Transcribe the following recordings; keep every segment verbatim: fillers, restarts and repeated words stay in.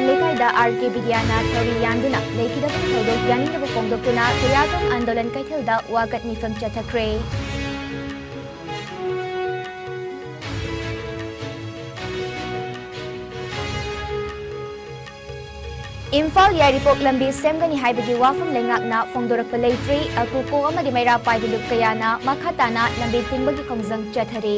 ꯂꯩꯀꯥꯏꯗ ꯑꯥꯔ ꯀꯦ ꯕꯤꯗ꯭ꯌꯥꯅ ꯊꯧꯔꯤ ꯌꯥꯟꯗꯨꯅ ꯂꯩꯈꯤꯗꯕꯒꯤ ꯊꯧꯗꯣꯛ ꯌꯥꯅꯤꯡꯗꯕ ꯐꯣꯡꯗꯣꯛꯇꯨꯅ ꯈꯨꯌꯥꯊꯣꯡ ꯑꯟꯗꯣꯂꯟ ꯀꯩꯊꯦꯜꯗ ꯋꯥꯀꯠ ꯃꯤꯐꯝ ꯆꯠꯊꯈ꯭ꯔꯦ꯫ ꯏꯝꯐꯥꯜ ꯌꯥꯏꯔꯤꯄꯣꯛ ꯂꯝꯕꯤ ꯁꯦꯝꯒꯅꯤ ꯍꯥꯏꯕꯒꯤ ꯋꯥꯐꯝ ꯂꯩꯉꯥꯛꯅ ꯐꯣꯡꯗꯣꯔꯛꯄ ꯂꯩꯇ꯭ꯔꯤ꯫ ꯑꯀꯨꯀꯣ ꯑꯃꯗꯤ ꯃꯩꯔꯥ ꯄꯥꯏꯕꯤ ꯂꯨꯞ ꯀꯌꯥꯅ ꯃꯈꯥ ꯇꯥꯅ ꯂꯝꯕꯤ ꯊꯤꯡꯕꯒꯤ ꯈꯣꯡꯖꯪ ꯆꯠꯊꯔꯤ꯫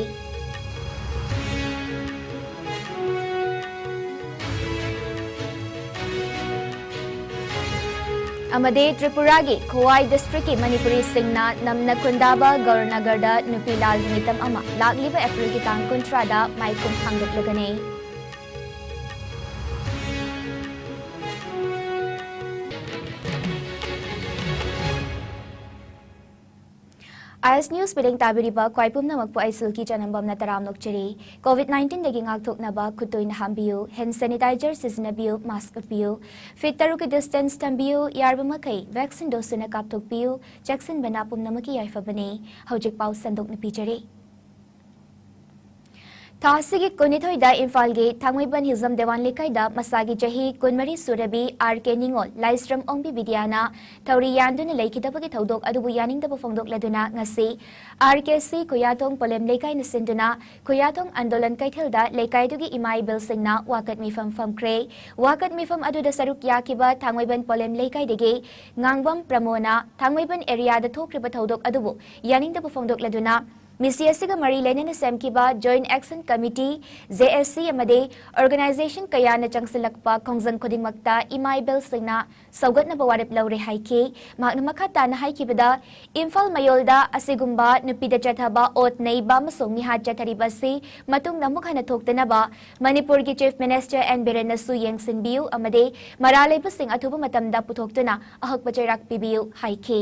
ꯑꯃꯗꯤ ꯇ꯭ꯔꯤꯄꯨꯔꯥꯒꯤ ꯈꯣꯋꯥꯏ ꯗꯤꯁꯇ꯭ꯔꯤꯛꯀꯤ ꯃꯅꯤꯄꯨꯔꯤꯁꯤꯡꯅ ꯅꯝꯅ ꯈꯨꯟꯗꯥꯕ ꯒꯧꯔꯅꯒꯔꯗ ꯅꯨꯄꯤ ꯂꯥꯜꯒꯤ ꯃꯤꯇꯝ ꯑꯃ ꯂꯥꯛꯂꯤꯕ ꯑꯦꯄ꯭ꯔꯤꯜꯒꯤ ꯇꯥꯡ ꯀꯨꯟꯊ꯭ꯔꯥꯗ ꯃꯥꯏꯈꯨꯝ ꯍꯥꯡꯗꯣꯛꯂꯒꯅꯤ꯫ ꯑꯥꯏ ꯑꯦꯁ ꯅ꯭ꯌꯨꯁ ꯃꯤꯠꯌꯦꯡ ꯇꯥꯕꯤꯔꯤꯕ ꯈ꯭ꯋꯥꯏ ꯄꯨꯝꯅꯃꯛꯄꯨ ꯑꯩ ꯁꯤꯜꯀꯤ ꯆꯅꯝꯕꯝꯅ ꯇꯔꯥꯝꯅ ꯑꯣꯛꯆꯔꯤ꯫ ꯀꯣꯚꯤꯗ ꯅꯥꯏꯟꯇꯤꯟꯗꯒꯤ ꯉꯥꯛꯊꯣꯛꯅꯕ ꯈꯨꯠ ꯇꯣꯏꯅ ꯍꯥꯝꯕꯤꯌꯨ, ꯍꯦꯟ ꯁꯦꯅꯤꯇꯥꯏꯖꯔ ꯁꯤꯖꯤꯟꯅꯕꯤꯌꯨ, ꯃꯥꯁꯛ ꯎꯞꯄꯤꯌꯨ, ꯐꯤꯠ ꯇꯔꯨꯛꯀꯤ ꯗꯤꯁꯇꯦꯟꯁ ꯊꯝꯕꯤꯌꯨ, ꯌꯥꯔꯤꯕ ꯃꯈꯩ ꯚꯦꯛꯁꯤꯟ ꯗꯣꯁ ꯁꯨꯅ ꯀꯥꯞꯊꯣꯛꯄꯤꯌꯨ꯫ ꯆꯦꯛꯁꯤꯟꯕꯅ ꯄꯨꯝꯅꯃꯛꯀꯤ ꯌꯥꯏꯐꯕꯅꯤ꯫ ꯍꯧꯖꯤꯛ ꯄꯥꯎ ꯁꯟꯗꯣꯛꯅ ꯄꯤꯖꯔꯤ꯫ ꯊꯥ ꯑꯁꯤꯒꯤ ꯀꯨꯟꯅꯤꯊꯣꯏꯗ ꯏꯝꯐꯥꯜꯒꯤ ꯊꯥꯡꯃꯩꯕꯟ ꯍꯤꯖꯝ ꯗꯦꯋꯥꯟ ꯂꯩꯀꯥꯏꯗ ꯃꯁꯥꯒꯤ ꯆꯍꯤ ꯀꯨꯟꯃꯔꯤ ꯁꯨꯔꯕꯤ ꯑꯥꯔ ꯀꯦ ꯅꯤꯉꯣꯜ ꯂꯥꯏꯁ꯭ꯔꯝ ꯑꯣꯡꯕꯤ ꯕꯤꯗ꯭ꯌꯥꯅ ꯊꯧꯔꯤ ꯌꯥꯟꯗꯨꯅ ꯂꯩꯈꯤꯗꯕꯒꯤ ꯊꯧꯗꯣꯛ ꯑꯗꯨꯕꯨ ꯌꯥꯅꯤꯡꯗꯕ ꯐꯣꯡꯗꯣꯛꯂꯗꯨꯅ ꯉꯁꯤ ꯑꯥꯔ ꯀꯦ ꯁꯤ ꯈꯨꯌꯥꯊꯣꯡ ꯄꯣꯂꯦꯝ ꯂꯩꯀꯥꯏꯅ ꯁꯤꯟꯗꯨꯅ ꯈꯨꯌꯥꯊꯣꯡ ꯑꯟꯗꯣꯂꯟ ꯀꯩꯊꯦꯜꯗ ꯂꯩꯀꯥꯏꯗꯨꯒꯤ ꯏꯃꯥ ꯏꯕꯦꯜꯁꯤꯡꯅ ꯋꯥꯀꯠ ꯃꯤꯐꯝ ꯐꯝꯈ꯭ꯔꯦ꯫ ꯋꯥꯀꯠ ꯃꯤꯐꯝ ꯑꯗꯨꯗ ꯁꯔꯨꯛ ꯌꯥꯈꯤꯕ ꯊꯥꯡꯃꯩꯕꯟ ꯄꯣꯂꯦꯝ ꯂꯩꯀꯥꯏꯗꯒꯤ ꯉꯥꯡꯕꯝ ꯄ꯭ꯔꯃꯣꯅ ꯊꯥꯡꯃꯩꯕꯟ ꯑꯦꯔꯤꯌꯥꯗ ꯊꯣꯛꯈ꯭ꯔꯤꯕ ꯊꯧꯗꯣꯛ ꯑꯗꯨꯕꯨ ꯌꯥꯅꯤꯡꯗꯕ ꯐꯣꯡꯗꯣꯛꯂꯗꯨꯅ ꯃꯤꯁꯤ ꯑꯁꯤꯒ ꯃꯔꯤ ꯂꯩꯅꯅ ꯁꯦꯝꯈꯤꯕ joint action committee, J S C ꯑꯃꯗꯤ ꯑꯣꯔꯒꯅꯥꯏꯖꯦꯁꯟ ꯀꯌꯥꯅ ꯆꯪꯁꯤꯜꯂꯛꯄ ꯈꯣꯡꯖꯪ ꯈꯨꯗꯤꯡꯃꯛꯇ ꯏꯃꯥ ꯏꯕꯦꯜꯁꯤꯡꯅ ꯁꯧꯒꯠꯅꯕ ꯋꯥꯔꯦꯞ ꯂꯧꯔꯦ ꯍꯥꯏꯈꯤ꯫ ꯃꯍꯥꯛꯅ ꯃꯈꯥ ꯇꯥꯅ ꯍꯥꯏꯈꯤꯕꯗ, ꯏꯝꯐꯥꯜ ꯃꯌꯣꯜꯗ ꯑꯁꯤꯒꯨꯝꯕ ꯅꯨꯄꯤꯗ ꯆꯠꯊꯕ ꯑꯣꯠ ꯅꯩꯕ ꯑꯃꯁꯨꯡ ꯃꯤꯍꯥꯠ ꯆꯠꯊꯔꯤꯕ ꯑꯁꯤ ꯃꯇꯨꯡꯗ ꯑꯃꯨꯛ ꯍꯟꯅ ꯊꯣꯛꯇꯅꯕ ꯃꯅꯤꯄꯨꯔꯒꯤ ꯆꯤꯐ ꯃꯤꯅꯤꯁꯇꯔ ꯑꯦꯟ ꯕꯤꯔꯦꯟꯅꯁꯨ ꯌꯦꯡꯁꯤꯟꯕꯤꯌꯨ ꯑꯃꯗꯤ ꯃꯔꯥꯜ ꯂꯩꯕꯁꯤꯡ ꯑꯊꯨꯕ ꯃꯇꯝꯗ ꯄꯨꯊꯣꯛꯇꯨꯅ ꯑꯍꯛꯄ ꯆꯩꯔꯥꯛ ꯄꯤꯕꯤꯌꯨ ꯍꯥꯏꯈꯤ꯫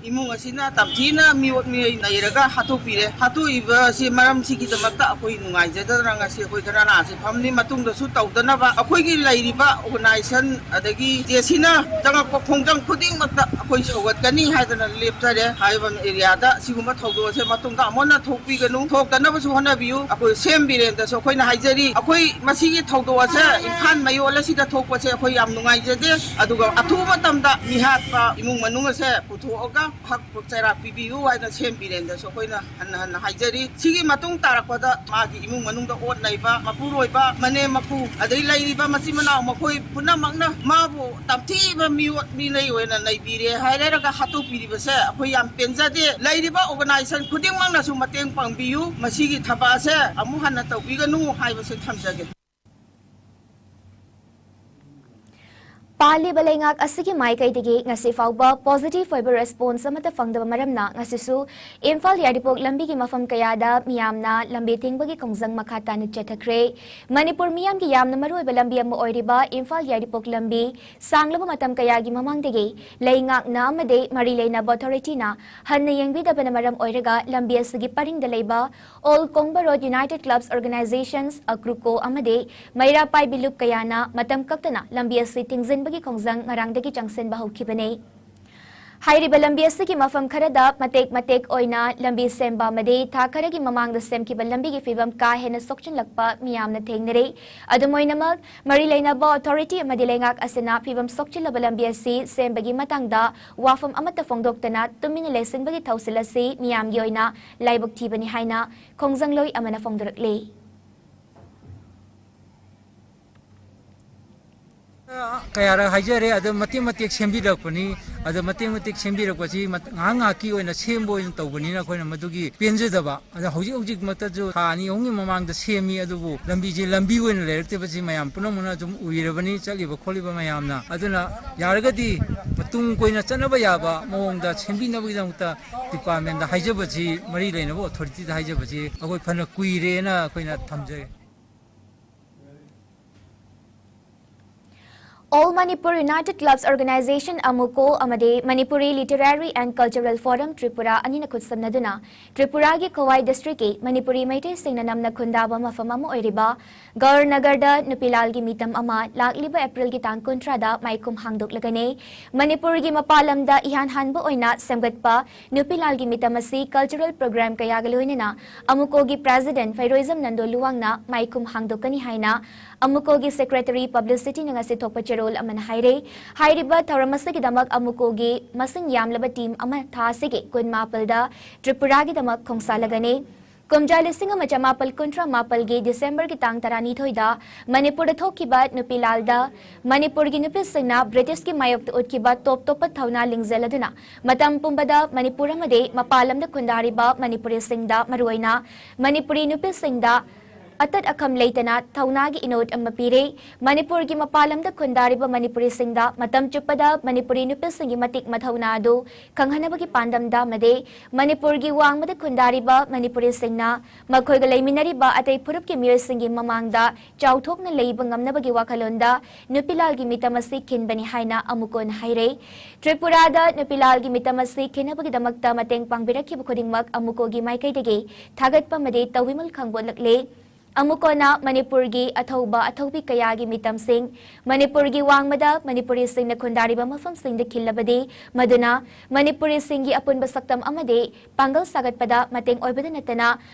ꯏꯃꯨꯡ ꯑꯁꯤꯅ ꯇꯝꯊꯤꯅ ꯃꯤꯑꯣꯠ ꯃꯤꯑꯣꯏ ꯅꯩꯔꯒ ꯍꯥꯠꯇꯣꯛꯄꯤꯔꯦ꯫ ꯍꯥꯠꯇꯣꯛꯏꯕ ꯑꯁꯤ ꯃꯔꯝꯁꯤꯒꯤꯗꯃꯛꯇ ꯑꯩꯈꯣꯏ ꯅꯨꯡꯉꯥꯏꯖꯗꯗꯅ ꯉꯁꯤ ꯑꯩꯈꯣꯏ ꯙꯔꯅꯥ ꯑꯁꯤ ꯐꯝꯂꯤ꯫ ꯃꯇꯨꯡꯗꯁꯨ ꯇꯧꯗꯅꯕ ꯑꯩꯈꯣꯏꯒꯤ ꯂꯩꯔꯤꯕ ꯑꯣꯔꯒꯅꯥꯏꯖꯦꯁꯟ ꯑꯗꯒꯤ ꯖꯦꯁꯤꯅ ꯆꯪꯉꯛꯄ ꯈꯣꯡꯖꯪ ꯈꯨꯗꯤꯡꯃꯛꯇ ꯑꯩꯈꯣꯏ ꯁꯧꯒꯠꯀꯅꯤ ꯍꯥꯏꯗꯅ ꯂꯦꯞꯆꯔꯦ꯫ ꯍꯥꯏꯔꯤꯕ ꯑꯦꯔꯤꯌꯥꯗ ꯁꯤꯒꯨꯝꯕ ꯊꯧꯗꯣꯛ ꯑꯁꯦ ꯃꯇꯨꯡꯗ ꯑꯃꯨꯛ ꯍꯟꯅ ꯊꯣꯛꯄꯤꯒꯅꯨ, ꯊꯣꯛꯇꯅꯕꯁꯨ ꯍꯣꯠꯅꯕꯤꯌꯨ꯫ ꯑꯩꯈꯣꯏ ꯁꯦꯝ ꯕꯤꯔꯦꯟꯗꯁꯨ ꯑꯩꯈꯣꯏꯅ ꯍꯥꯏꯖꯔꯤ, ꯑꯩꯈꯣꯏ ꯃꯁꯤꯒꯤ ꯊꯧꯗꯣꯛ ꯑꯁꯦ ꯏꯝꯐꯥꯜ ꯃꯌꯣꯜ ꯑꯁꯤꯗ ꯊꯣꯛꯄꯁꯦ ꯑꯩꯈꯣꯏ ꯌꯥꯝ ꯅꯨꯡꯉꯥꯏꯖꯗꯦ꯫ ꯑꯗꯨꯒ ꯑꯊꯨꯕ ꯃꯇꯝꯗ ꯃꯤꯍꯥꯠꯄ ꯏꯃꯨꯡ ꯃꯅꯨꯡ ꯑꯁꯦ ꯄꯨꯊꯣꯛꯑꯒ ꯍꯛ ꯆꯩꯔꯥꯛ ꯄꯤꯕꯤꯌꯨ ꯍꯥꯏꯅ ꯁꯦꯝ ꯕꯤꯔꯦꯟꯗꯁꯨ ꯑꯩꯈꯣꯏꯅ ꯍꯟꯅ ꯍꯟꯅ ꯍꯥꯏꯖꯔꯤ꯫ ꯁꯤꯒꯤ ꯃꯇꯨꯡ ꯇꯥꯔꯛꯄꯗ ꯃꯥꯒꯤ ꯏꯃꯨꯡ ꯃꯅꯨꯡꯗ ꯑꯣꯠ ꯅꯩꯕ, ꯃꯄꯨꯔꯣꯏꯕ, ꯃꯅꯦꯝ ꯃꯀꯨ, ꯑꯗꯩ ꯂꯩꯔꯤꯕ ꯃꯆꯤꯟ ꯃꯅꯥꯎ ꯃꯈꯣꯏ ꯄꯨꯝꯅꯃꯛꯅ ꯃꯥꯕꯨ ꯇꯝꯊꯤꯕ ꯃꯤꯑꯣꯠ ꯃꯤꯅꯩ ꯑꯣꯏꯅ ꯅꯩꯕꯤꯔꯦ ꯍꯥꯏꯔꯒ ꯍꯥꯠꯇꯣꯛꯄꯤꯔꯤꯕꯁꯦ ꯑꯩꯈꯣꯏ ꯌꯥꯝ ꯄꯦꯟꯖꯗꯦ꯫ ꯂꯩꯔꯤꯕ ꯑꯣꯔꯒꯅꯥꯏꯖꯦꯁꯟ ꯈꯨꯗꯤꯡꯃꯛꯅꯁꯨ ꯃꯇꯦꯡ ꯄꯥꯡꯕꯤꯌꯨ꯫ ꯃꯁꯤꯒꯤ ꯊꯕꯛ ꯑꯁꯦ ꯑꯃꯨꯛ ꯍꯟꯅ ꯇꯧꯕꯤꯒꯅꯨ ꯍꯥꯏꯕꯁꯦ ꯊꯝꯖꯒꯦ꯫ ꯄꯥꯜꯂꯤꯕ ꯂꯩꯉꯥꯛ ꯑꯁꯤꯒꯤ ꯃꯥꯏꯀꯩꯗꯒꯤ ꯉꯁꯤ ꯐꯥꯎꯕ positive ꯑꯣꯏꯕ response ꯑꯃꯠꯇ ꯐꯪꯗꯕ ꯃꯔꯝꯅ ꯉꯁꯤꯁꯨ ꯏꯝꯐꯥꯜ ꯌꯥꯏꯔꯤꯄꯣꯛ ꯂꯝꯕꯤꯒꯤ ꯃꯐꯝ ꯀꯌꯥꯗ ꯃꯤꯌꯥꯝꯅ ꯂꯝꯕꯤ ꯊꯤꯡꯕꯒꯤ ꯈꯣꯡꯖꯪ ꯃꯈꯥ ꯇꯥꯅ ꯆꯠꯊꯈ꯭ꯔꯦ꯫ ꯃꯅꯤꯄꯨꯔ ꯃꯤꯌꯥꯝꯒꯤ ꯌꯥꯝꯅ ꯃꯔꯨꯑꯣꯏꯕ ꯂꯝꯕꯤ ꯑꯃ ꯑꯣꯏꯔꯤꯕ ꯏꯝꯐꯥꯜ ꯌꯥꯏꯔꯤꯄꯣꯛ ꯂꯝꯕꯤ ꯁꯥꯡꯂꯕ ꯃꯇꯝ ꯀꯌꯥꯒꯤ ꯃꯃꯥꯡꯗꯒꯤ ꯂꯩꯉꯥꯛꯅ ꯑꯃꯗꯤ ꯃꯔꯤ ꯂꯩꯅꯕ ꯑꯣꯊꯣꯔꯤꯇꯤꯅ ꯍꯟꯅ ꯌꯦꯡꯕꯤꯗꯕꯅ ꯃꯔꯝ ꯑꯣꯏꯔꯒ ꯂꯝꯕꯤ ꯑꯁꯤꯒꯤ ꯄꯔꯤꯡꯗ ꯂꯩꯕ All Kongba Road United Clubs Organizations, ꯑꯀ꯭ꯔꯨꯀꯣ ꯑꯃꯗꯤ ꯃꯩꯔꯥ ꯄꯥꯏꯕꯤ ꯂꯨꯞ ꯀꯌꯥꯅ ꯃꯇꯝ ꯀꯛꯇꯅ ꯂꯝꯕꯤ ꯑꯁꯤ ꯊꯤꯡꯖꯤꯟꯕꯒꯤ ꯈꯣꯡꯖꯪ ꯉꯔꯥꯡꯗꯒꯤ ꯆꯪꯁꯤꯟꯕ ꯍꯧꯈꯤꯕꯅꯤ꯫ ꯍꯥꯏꯔꯤꯕ ꯂꯝꯕꯤ ꯑꯁꯤꯒꯤ ꯃꯐꯝ ꯈꯔꯗ ꯃꯇꯦꯛ ꯃꯇꯦꯛ ꯑꯣꯏꯅ ꯂꯝꯕꯤ ꯁꯦꯝꯕ ꯑꯃꯗꯤ ꯊꯥ ꯈꯔꯒꯤ ꯃꯃꯥꯡꯗ ꯁꯦꯝꯈꯤꯕ ꯂꯝꯕꯤꯒꯤ ꯐꯤꯕꯝ ꯀꯥ ꯍꯦꯟꯅ ꯁꯣꯛꯆꯤꯜꯂꯛꯄ ꯃꯤꯌꯥꯝꯅ ꯊꯦꯡꯅꯔꯤ꯫ ꯑꯗꯨꯝ ꯑꯣꯏꯅꯃꯛ, ꯃꯔꯤ ꯂꯩꯅꯕ ꯑꯣꯊꯣꯔꯤꯇꯤ ꯑꯃꯗꯤ ꯂꯩꯉꯥꯛ ꯑꯁꯤꯅ ꯐꯤꯕꯝ ꯁꯣꯛꯆꯤꯜꯂꯕ ꯂꯝꯕꯤ ꯑꯁꯤ ꯁꯦꯝꯕꯒꯤ ꯃꯇꯥꯡꯗ ꯋꯥꯐꯝ ꯑꯃꯠꯇ ꯐꯣꯡꯗꯣꯛꯇꯅ ꯇꯨꯃꯤꯟꯅ ꯂꯩꯁꯤꯟꯕꯒꯤ ꯊꯧꯁꯤꯜ ꯑꯁꯤ ꯃꯤꯌꯥꯝꯒꯤ ꯑꯣꯏꯅ ꯂꯥꯏꯕꯛ ꯊꯤꯕꯅꯤ ꯍꯥꯏꯅ ꯈꯣꯡꯖꯪꯂꯣꯏ ꯑꯃꯅ ꯐꯣꯡꯗꯣꯔꯛꯂꯤ꯫ ꯀꯌꯥꯔꯛ ꯍꯥꯏꯖꯔꯦ, ꯑꯗꯣ ꯃꯇꯦꯛ ꯃꯇꯦꯛ ꯁꯦꯝꯕꯤꯔꯛꯄꯅꯤ꯫ ꯑꯗꯣ ꯃꯇꯦꯛ ꯃꯇꯦꯛ ꯁꯦꯝꯕꯤꯔꯛꯄꯁꯤ ꯃꯠ-, ꯉꯥꯏꯍꯥꯛ ꯉꯥꯏꯍꯥꯛꯀꯤ ꯑꯣꯏꯅ ꯁꯦꯝꯕ ꯑꯣꯏꯅ ꯇꯧꯕꯅꯤꯅ ꯑꯩꯈꯣꯏꯅ ꯃꯗꯨꯒꯤ ꯄꯦꯟꯖꯗꯕ꯫ ꯑꯗꯣ ꯍꯧꯖꯤꯛ ꯍꯧꯖꯤꯛꯃꯛꯇꯁꯨ ꯊꯥ ꯑꯅꯤ ꯑꯍꯨꯝꯒꯤ ꯃꯃꯥꯡꯗ ꯁꯦꯝꯃꯤ, ꯑꯗꯨꯕꯨ ꯂꯝꯕꯤꯁꯤ ꯂꯝꯕꯤ ꯑꯣꯏꯅ ꯂꯩꯔꯛꯇꯕꯁꯤ ꯃꯌꯥꯝ ꯄꯨꯝꯅꯃꯛꯅ ꯑꯗꯨꯝ ꯎꯏꯔꯕꯅꯤ, ꯆꯠꯂꯤꯕ ꯈꯣꯠꯂꯤꯕ ꯃꯌꯥꯝꯅ꯫ ꯑꯗꯨꯅ ꯌꯥꯔꯒꯗꯤ ꯃꯇꯨꯡ ꯀꯣꯏꯅ ꯆꯠꯅꯕ ꯌꯥꯕ ꯃꯑꯣꯡꯗ ꯁꯦꯝꯕꯤꯅꯕꯒꯤꯗꯃꯛꯇ ꯗꯤꯄꯥꯔꯠꯃꯦꯟꯗ ꯍꯥꯏꯖꯕꯁꯤ, ꯃꯔꯤ ꯂꯩꯅꯕ ꯑꯣꯊꯣꯔꯤꯇꯤꯗ ꯍꯥꯏꯖꯕꯁꯤ ꯑꯩꯈꯣꯏ ꯐꯅ ꯀꯨꯏꯔꯦꯅ ꯑꯩꯈꯣꯏꯅ ꯊꯝꯖꯩ꯫ All Manipur United Clubs Organization, ꯑꯃꯨꯀꯣ, ꯑꯃꯗꯤ Manipuri Literary and Cultural Forum Tripura ꯑꯅꯤꯅ ꯈꯨꯠꯁꯝꯅꯗꯨꯅ ꯇ꯭ꯔꯤꯄꯨꯔꯥꯒꯤ ꯈꯣꯋꯥꯏ ꯗꯤꯁꯇ꯭ꯔꯤꯛꯀꯤ ꯃꯅꯤꯄꯨꯔꯤ ꯃꯩꯇꯩꯁꯤꯡꯅ ꯅꯝꯅ ꯈꯨꯟꯗꯥꯕ ꯃꯐꯝ ꯑꯃ ꯑꯣꯏꯔꯤꯕ ꯒꯧꯔꯅꯒꯔꯗ ꯅꯨꯄꯤꯂꯥꯜꯒꯤ ꯃꯤꯇꯝ ꯑꯃ ꯂꯥꯛꯂꯤꯕ ꯑꯦꯄ꯭ꯔꯤꯜꯒꯤ ꯇꯥꯡ ꯀꯨꯟꯊ꯭ꯔꯥꯗ ꯃꯥꯏꯈꯨꯝ ꯍꯥꯡꯗꯣꯛꯂꯒꯅꯤ꯫ ꯃꯅꯤꯄꯨꯔꯒꯤ ꯃꯄꯥꯟ ꯂꯝꯗ ꯏꯍꯥꯟ ꯍꯥꯟꯕ ꯑꯣꯏꯅ ꯁꯦꯝꯒꯠꯄ ꯅꯨꯄꯤꯂꯥꯜꯒꯤ ꯃꯤꯇꯝ ꯑꯁꯤ ꯀꯜꯆꯔꯦꯜ ꯄ꯭ꯔꯣꯒ꯭ꯔꯥꯝ ꯀꯌꯥꯒ ꯂꯣꯏꯅꯅ ꯑꯃꯨꯀꯣꯒꯤ ꯄ꯭ꯔꯦꯁꯤꯗꯦꯟꯠ ꯐꯩꯔꯣꯏꯖꯝ ꯅꯟꯗꯣ ꯂꯨꯋꯥꯡꯅ ꯃꯥꯏꯈꯨꯝ ꯍꯥꯡꯗꯣꯛꯀꯅꯤ ꯍꯥꯏꯅ ꯑꯃꯨꯀꯣꯒꯤ ꯁꯦꯀ꯭ꯔꯦꯇꯔꯤ ꯄꯕ꯭ꯂꯤꯁꯤꯇꯤꯅ ꯉꯁꯤ ꯊꯣꯛꯄ ꯆꯦꯔꯣꯜ ꯑꯃꯅ ꯍꯥꯏꯔꯦ꯫ ꯍꯥꯏꯔꯤꯕ ꯊꯧꯔꯝ ꯑꯁꯤꯒꯤꯗꯃꯛ ꯑꯃꯨꯀꯣꯒꯤ ꯃꯁꯤꯡ ꯌꯥꯝꯂꯕ ꯇꯤꯝ ꯑꯃ ꯊꯥ ꯑꯁꯤꯒꯤ ꯀꯨꯟꯃꯥꯄꯜꯗ ꯇ꯭ꯔꯤꯄꯨꯔꯥꯒꯤꯗꯃꯛ ꯈꯣꯡꯁꯥꯜꯂꯒꯅꯤ꯫ ꯀꯨꯝꯖꯥ ꯂꯤꯁꯤꯡ ꯑꯃ ꯆꯃꯥꯄꯜ ꯀꯨꯟꯊ꯭ꯔꯥ ꯃꯥꯄꯜꯒꯤ ꯗꯤꯁꯦꯝꯕꯔꯒꯤ ꯇꯥꯡ ꯇꯔꯥꯅꯤꯊꯣꯏꯗ ꯃꯅꯤꯄꯨꯔꯗ ꯊꯣꯛꯈꯤꯕ ꯅꯨꯄꯤꯂꯥꯜꯗ ꯃꯅꯤꯄꯨꯔꯒꯤ ꯅꯨꯄꯤꯁꯤꯡꯅ ꯕ꯭ꯔꯤꯇꯤꯁꯀꯤ ꯃꯥꯌꯣꯛꯇ ꯎꯠꯈꯤꯕ ꯇꯣꯞ ꯇꯣꯞꯄ ꯊꯧꯅꯥ ꯂꯤꯡꯖꯦꯜ ꯑꯗꯨꯅ ꯃꯇꯝ ꯄꯨꯝꯕꯗ ꯃꯅꯤꯄꯨꯔ ꯑꯃꯗꯤ ꯃꯄꯥꯟ ꯂꯝꯗ ꯈꯨꯟꯗꯥꯔꯤꯕ ꯃꯅꯤꯄꯨꯔꯤꯁꯤꯡꯗ, ꯃꯔꯨꯑꯣꯏꯅ ꯃꯅꯤꯄꯨꯔꯤ ꯅꯨꯄꯤꯁꯤꯡꯗ ꯑꯇꯠ ꯑꯈꯝ ꯂꯩꯇꯅ ꯊꯧꯅꯥꯒꯤ ꯏꯅꯣꯠ ꯑꯃ ꯄꯤꯔꯤ꯫ ꯃꯅꯤꯄꯨꯔꯒꯤ ꯃꯄꯥꯟ ꯂꯝꯗ ꯈꯨꯟꯗꯥꯔꯤꯕ ꯃꯅꯤꯄꯨꯔꯤꯁꯤꯡꯗ ꯃꯇꯝ ꯆꯨꯞꯄꯗ ꯃꯅꯤꯄꯨꯔꯤ ꯅꯨꯄꯤꯁꯤꯡꯒꯤ ꯃꯇꯤꯛ ꯃꯊꯧꯅꯥ ꯑꯗꯨ ꯈꯪꯍꯟꯅꯕꯒꯤ ꯄꯥꯟꯗꯝꯗ ꯑꯃꯗꯤ ꯃꯅꯤꯄꯨꯔꯒꯤ ꯋꯥꯡꯃꯗ ꯈꯨꯟꯗꯥꯔꯤꯕ ꯃꯅꯤꯄꯨꯔꯤꯁꯤꯡꯅ ꯃꯈꯣꯏꯒ ꯂꯩꯃꯤꯟꯅꯔꯤꯕ ꯑꯇꯩ ꯐꯨꯔꯨꯞꯀꯤ ꯃꯤꯑꯣꯏꯁꯤꯡꯒꯤ ꯃꯃꯥꯡꯗ ꯆꯥꯎꯊꯣꯛꯅ ꯂꯩꯕ ꯉꯝꯅꯕꯒꯤ ꯋꯥꯈꯜꯂꯣꯟꯗ ꯅꯨꯄꯤꯂꯥꯜꯒꯤ ꯃꯤꯇꯝ ꯑꯁꯤ ꯈꯤꯟꯕꯅꯤ ꯍꯥꯏꯅ ꯑꯃꯨꯀꯣꯟ ꯍꯥꯏꯔꯦ꯫ ꯇ꯭ꯔꯤꯄꯨꯔꯥꯗ ꯅꯨꯄꯤꯂꯥꯜꯒꯤ ꯃꯤꯇꯝ ꯑꯁꯤ ꯈꯤꯟꯅꯕꯒꯤꯗꯃꯛꯇ ꯃꯇꯦꯡ ꯄꯥꯡꯕꯤꯔꯛꯈꯤꯕ ꯈꯨꯗꯤꯡꯃꯛ ꯑꯃꯨꯀꯣꯒꯤ ꯃꯥꯏꯀꯩꯗꯒꯤ ꯊꯥꯒꯠꯄ ꯑꯃꯗꯤ ꯇꯧꯕꯤꯃꯜ ꯈꯪꯕꯣꯜꯂꯛꯂꯦ꯫ ꯑꯃꯨꯀꯣꯅ ꯃꯅꯤꯄꯨꯔꯒꯤ ꯑꯊꯧꯕ ꯑꯊꯧꯕꯤ ꯀꯌꯥꯒꯤ ꯃꯤꯇꯝꯁꯤꯡ, ꯃꯅꯤꯄꯨꯔꯒꯤ ꯋꯥꯡꯃꯗ ꯃꯅꯤꯄꯨꯔꯤꯁꯤꯡꯅ ꯈꯨꯟꯗꯥꯔꯤꯕ ꯃꯐꯝꯁꯤꯡꯗ ꯈꯤꯜꯂꯕꯗꯤ, ꯃꯗꯨꯅ ꯃꯅꯤꯄꯨꯔꯤꯁꯤꯡꯒꯤ ꯑꯄꯨꯟꯕ ꯁꯛꯇꯝ ꯑꯃꯗꯤ ꯄꯥꯡꯒꯜ ꯁꯥꯒꯠꯄꯗ ꯃꯇꯦꯡ ꯑꯣꯏꯕꯗ ꯅꯠꯇꯅ,